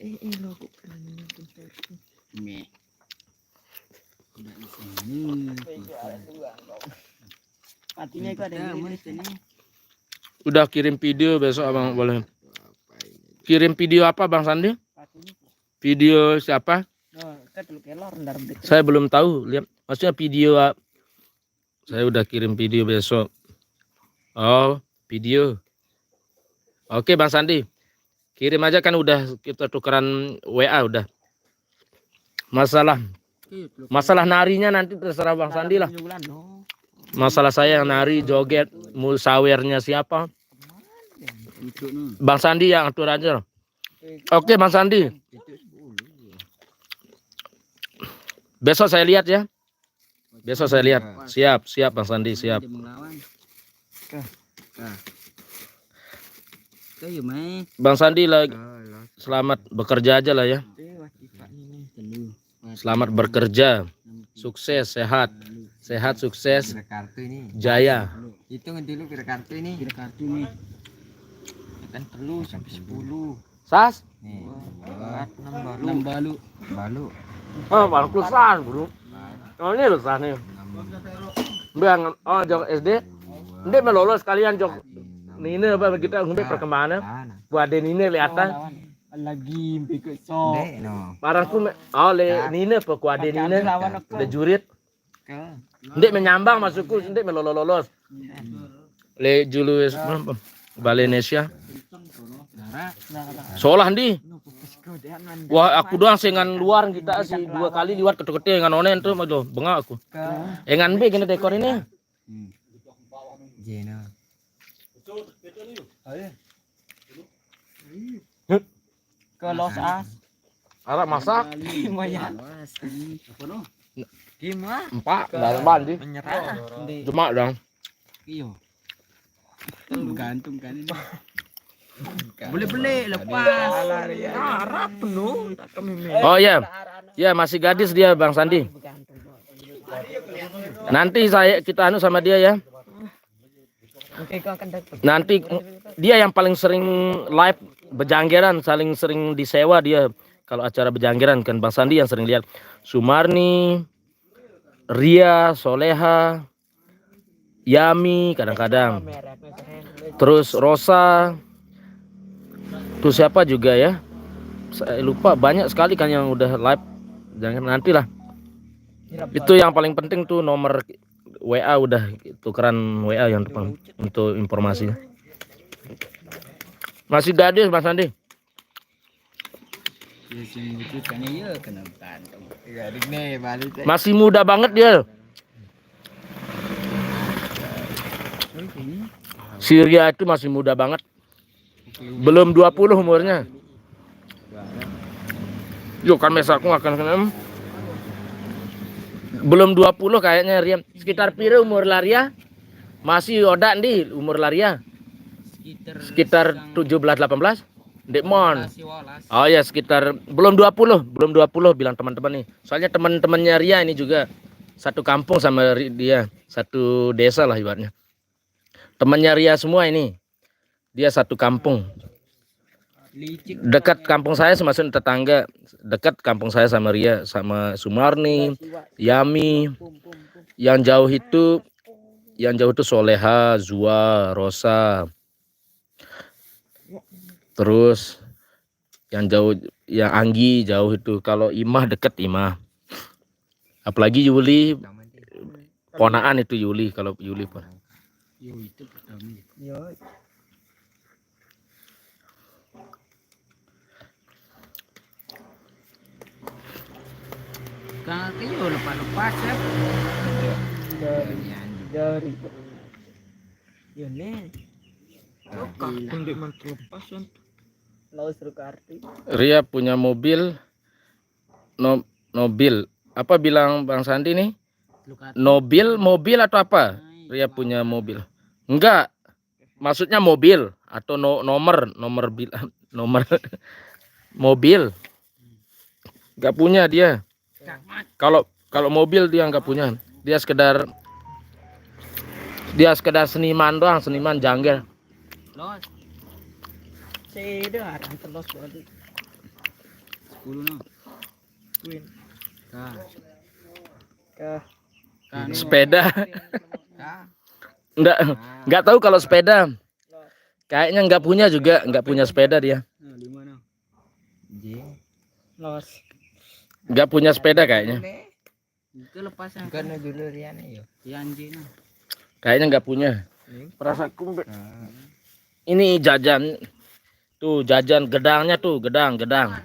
Eh, eh, lo kok ini. Nih. Udah di sini. Artinya itu ada yang ini. Udah kirim video besok abang boleh. Kirim video apa, Bang Sandi? Video siapa? Oh, kan telur kelor, ntar dikit. Saya belum tahu. Lihat, maksudnya video, ah, saya udah kirim video besok. Oh, video. Oke, Bang Sandi. Kirim aja, kan udah kita tukeran W A udah. Masalah masalah narinya nanti terserah Bang Sandi lah. Masalah saya yang nari, joget, musawernya siapa? Untuk nih. Bang Sandi yang atur aja. Oke, Bang Sandi. Itu sepuluh. Besok saya lihat ya. Besok saya lihat. Siap, siap, Bang Sandi, siap. Dia melawan. Kah. Kah. Kayu mai. Bang Sandi lagi Oh, lo. Selamat bekerja aja lah ya. Eh, wah, kita ini. Telu. Selamat bekerja. Sukses, sehat. Sehat, sukses, Kira kartu ini. jaya. Hitung dulu kira kartu ini. Kira kartu nih. Kan telu sampai sepuluh. Sas? Nih. Dua. Enam balu. Enam balu. Balu. Oh, baru sas, Bro. Oh, ini lo sas nih. Bang, oh, jok S D. Ndeq meh lolos sekalian jok. Nine apa kita ngumbe perkembangan? Nah, nah. Kuade nine le atas. Lagi pikir sok. Ndeq no. Barangku me, oh, le nine apa kuade nine? Lawan apa? Le jurit. Ke. Ndeq menyambang masukku, ndeq melolo lolos. Le Julius Valenesia. Nara. Solah ndi. Nuh, pupus godean, man. Wah, aku doang sing ngan luar kita sih dua kali liwat kete-kete ngan onen tuh, aduh, bengak aku. Ke. Eh, ngan be kene dekor ini. Hmm. Jeno. Ke los as. Araq masak. Lumayan. Awas ini. Gimana? Empat, dalam bandi. Menyerah. Di Cuma dong. Iyo. Kan bergantung kan ini. Boleh beli lepas. Arah penuh. Tak kemimit. Oh iya. Ya, masih gadis dia, Bang Sandi. Nanti saya, kita anu sama dia ya. Oke, kau akan dapat. Nanti dia yang paling sering live bejanggeran, saling sering disewa dia. Kalau acara bejanggeran kan Bang Sandi yang sering lihat. Sumarni, Ria, Soleha, Yami kadang-kadang. Terus Rosa. Terus siapa juga ya? Saya lupa, banyak sekali kan yang udah live. Jangan, nantilah. Itu yang paling penting tuh, nomor W A udah, tukeran W A yang depan untuk informasinya. Masih gadis, Mas Andi. Ya sing wujud kan iya kena berantem. Ya nih balik. Masih muda banget dia. Si Ria itu masih muda banget. Belum dua puluh umurnya. Yo kan mesaku akan kena. Belum dua puluh kayaknya Ria. Sekitar pire umur la Ria? Masih odak ndi umur la Ria? Sekitar tujuh belas delapan belas. Ndeq mon. Oh ya, sekitar belum dua puluh, belum dua puluh bilang teman-teman nih. Soalnya teman-temannya Ria ini juga satu kampung sama Ri- dia, satu desa lah ibaratnya. Temannya Ria semua ini. Dia satu kampung. Dekat kampung saya, semaksud tetangga. Dekat kampung saya sama Ria, sama Sumarni, Yami. Yang jauh itu, yang jauh itu Soleha, Zua, Rosa. Terus yang jauh, yang Anggi jauh itu. Kalau Imah deket Imah. Apalagi Yuli, ponaan itu Yuli, kalau Yuli pun. Yo itu pertama. Yo. Kang ke yo lepas-lepas ya. Dari dari yo nih. Kak, kundik mantu lepas kan. Laus Rukarti. Ria punya mobil, no, nobil. Apa bilang Bang Sandi nih? Nobil, mobil atau apa? Ria punya mobil. Enggak. Maksudnya mobil atau no, nomor, nomor bil, nomor. Mobil. Nggak punya dia. Kalau kalau mobil dia nggak punya. Dia sekedar dia sekedar seniman doang, seniman jangger. Los. Cede akan telos balik. Sepuluh no. Win. Nah. Ke. Sepeda. Nah. Nggak nggak tahu kalau sepeda. Kayaknya nggak punya juga, nggak punya sepeda dia. Nah, di mana? J. Los. Nggak punya sepeda kayaknya. Itu lepas yang kan dulu Rian yo. Yang J no. Kayaknya nggak punya. Perasaan kumbe. Ini jajan tuh, jajan gedangnya tuh, gedang gedang.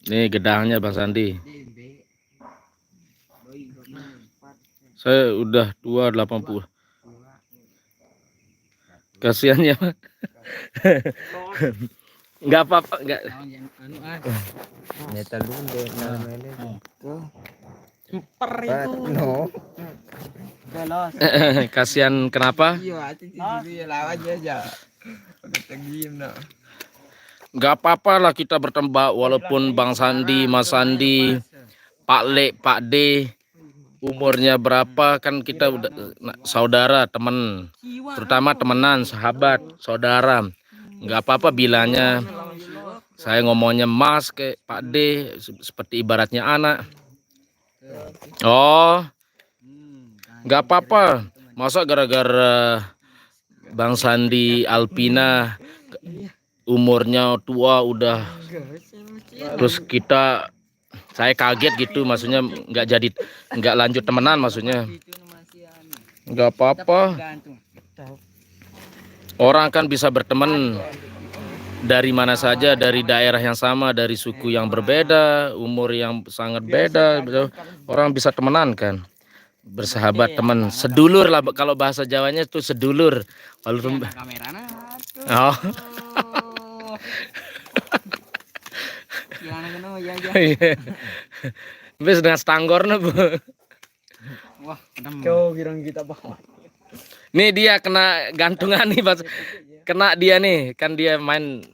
Nih gedangnya Bang Sandi. Saya udah tua delapan puluh. Kasihan ya. Nggak apa-apa, nggak. Anu ah. Metal dulu deh, nah, mainnya tuh. Emper itu. No. Udah los. Kasihan kenapa? Iya, itu sih dulu ya lawan aja aja. Udah tegim no. Nggak apa-apa lah kita bertembak, walaupun Bang Sandi, Mas Sandi, Pak Lek, Pak D, umurnya berapa, kan kita udah nah, saudara, temen, terutama temenan, sahabat, saudara. Nggak apa-apa bilanya. Saya ngomongnya Mas ke Pak D se- seperti ibaratnya anak. Oh, nggak apa-apa. Masa gara-gara Bang Sandi Alpina umurnya tua udah, terus kita, saya kaget gitu, maksudnya nggak jadi, nggak lanjut temenan maksudnya. Nggak apa-apa. Orang kan bisa berteman dari mana saja, dari daerah yang sama, dari suku yang berbeda, umur yang sangat beda, gitu. Orang bisa temenan kan, bersahabat, teman, sedulur lah. Kalau bahasa Jawanya tuh sedulur. Kalau Kamera nah. Oh. Gimana kena ya aja. Iya. Wis dengan stanggornya, Bu. Wah, pedem. Kau girang kita bah. Nih dia kena gantungan nih, Mas. Kena dia nih, kan dia main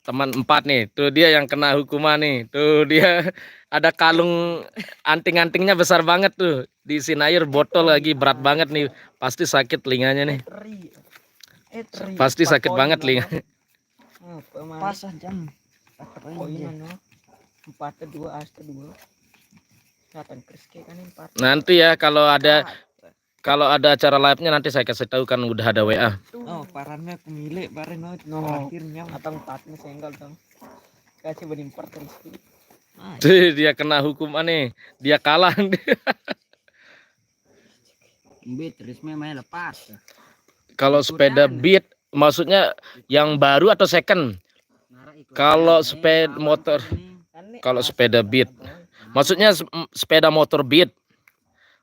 teman empat nih. Tuh dia yang kena hukuman nih. Tuh dia ada kalung anting-antingnya besar banget tuh. Diisiin air botol lagi, berat banget nih. Pasti sakit telinganya nih. Eh, teri. Pasti sakit banget telinga. Pas jam. Poin no. Empat dua, as dua. Kata Chris kan empat. Nanti ya kalau ada kalau ada acara live-nya nanti saya kasih tahu kan udah ada W A. Oh, parannya aku milik bareng no. No, akhirnya atau empatnya senggol dong. Kasih berimpar terus. Tuh, dia kena hukuman nih. Dia kalah. Mbit, terus main lepas. Kalau sepeda Beat, maksudnya yang baru atau second? Kalau sepeda motor, kalau sepeda Beat, maksudnya se- sepeda motor Beat,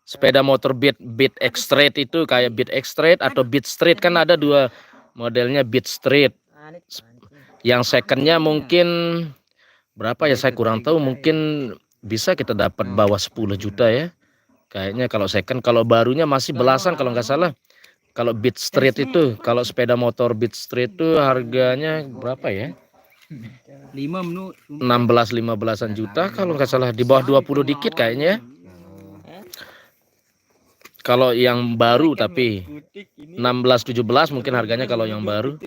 sepeda motor Beat, Beat X Street itu kayak Beat X Street atau Beat Street, kan ada dua modelnya, Beat Street. Yang secondnya mungkin berapa ya, saya kurang tahu, mungkin bisa kita dapat bawah sepuluh juta ya. Kayaknya kalau second, kalau barunya masih belasan kalau nggak salah. Kalau Beat Street itu, kalau sepeda motor Beat Street itu harganya berapa ya? Lima menurut. Enam belas, lima belasan juta kalau nggak salah, di bawah dua puluh dikit kayaknya ya. Kalau yang baru tapi enam belas, tujuh belas mungkin harganya kalau yang baru.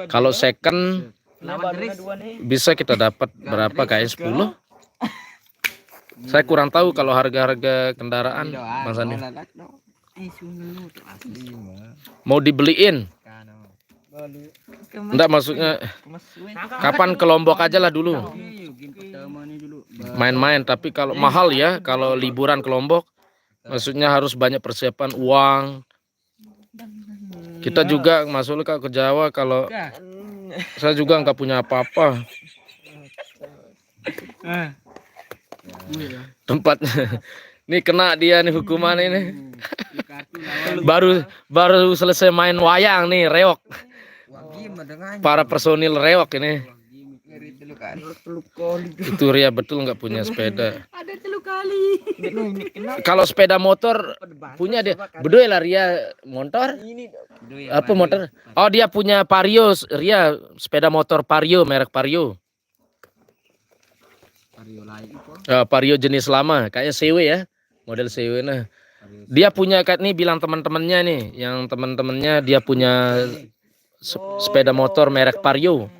Kalau second Lawan terus. Bisa kita dapat berapa, kayak sepuluh? Saya kurang tahu kalau harga-harga kendaraan, Bang Sandi. Eh, sungguh tuh asli. Mau dibeliin? Kano. Enggak, maksudnya Kemes win. Kapan ke Lombok aja lah dulu. Iya, gini pertama nih dulu. Main-main, tapi kalau mahal ya, kalau liburan ke Lombok, maksudnya harus banyak persiapan uang. Kita juga masuk ke Jawa, kalau saya juga nggak punya apa-apa. Eh. Tempat ini kena dia nih hukuman ini. Baru baru selesai main wayang nih, reok. Wah, gimana dengan Para personil reok ini. Ngeri telu kali. Telu kali. Itu Ria betul nggak punya sepeda. Ada telu kali. Kalau sepeda motor punya dia. Bedoe lah Ria motor. Ini Apa motor? Oh, dia punya Vario, Ria, sepeda motor Vario, merek Vario. Eh, Vario jenis lama, kayaknya C W ya, model C W. Nah, dia punya, kat nih, bilang teman-temannya nih, yang teman-temannya dia punya se- sepeda motor merek Vario.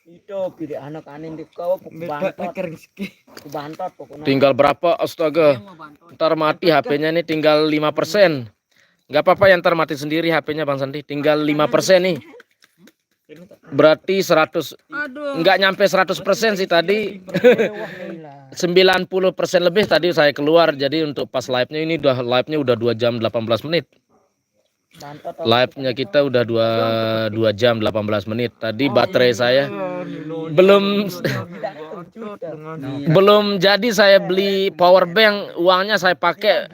Itu pilih anak aneh di kau, aku bantot, aku bantot pokoknya. Tinggal berapa, astaga? Ntar mati H P-nya nih, tinggal lima persen. Nggak apa-apa ya, ntar mati sendiri H P-nya Bang Sandi. Tinggal lima persen nih. Berarti seratus, Aduh. Nggak nyampe seratus persen sih tadi. Sembilan puluh persen lebih tadi saya keluar. Jadi untuk pas live-nya ini udah, live-nya udah dua jam delapan belas menit. Bantot. Live-nya kita udah dua, dua jam delapan belas menit. Tadi baterai saya belum, belum jadi saya beli power bank, uangnya saya pakai.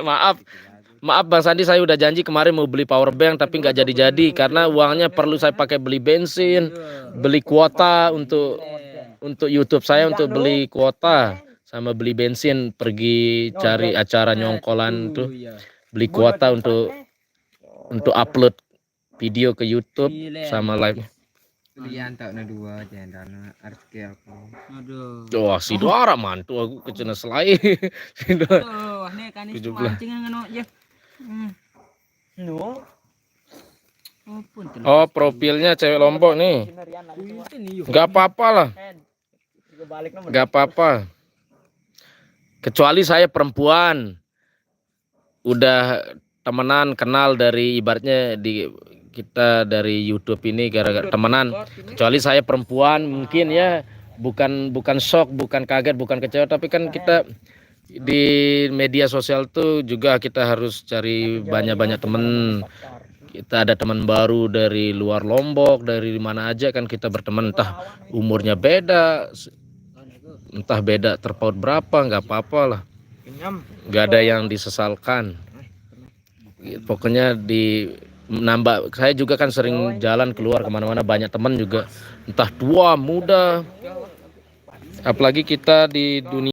Maaf, maaf Bang Sandi, saya udah janji kemarin mau beli power bank tapi nggak jadi-jadi karena uangnya perlu saya pakai beli bensin, beli kuota untuk untuk YouTube saya, untuk beli kuota sama beli bensin pergi cari acara nyongkolan tuh, beli kuota untuk untuk upload video ke YouTube sama live. Lian tak na dua jendana artikel ko. Aduh. Wah, si Dora mantu aku kecena selai. Si Dora. Tuh, ini kan ini Tujuh belas. Mancing ngono ya. Hmm. No. Oh, pun tuh. Oh, profilnya cewek Lombok nih. Nggak apa-apa lah. Balik nomor. Nggak apa-apa. Kecuali saya perempuan, udah temenan, kenal dari, ibaratnya di kita dari YouTube ini gara-gara temenan. Kecuali saya perempuan, mungkin ya, bukan bukan shock, bukan kaget, bukan kecewa, tapi kan kita di media sosial tuh juga kita harus cari banyak-banyak temen. Kita ada teman baru dari luar Lombok, dari mana aja kan kita berteman, entah umurnya beda, entah beda terpaut berapa, nggak apa-apa lah. Nggak ada yang disesalkan. Pokoknya di nambah, saya juga kan sering jalan keluar kemana-mana, banyak teman juga, entah tua muda, apalagi kita di dunia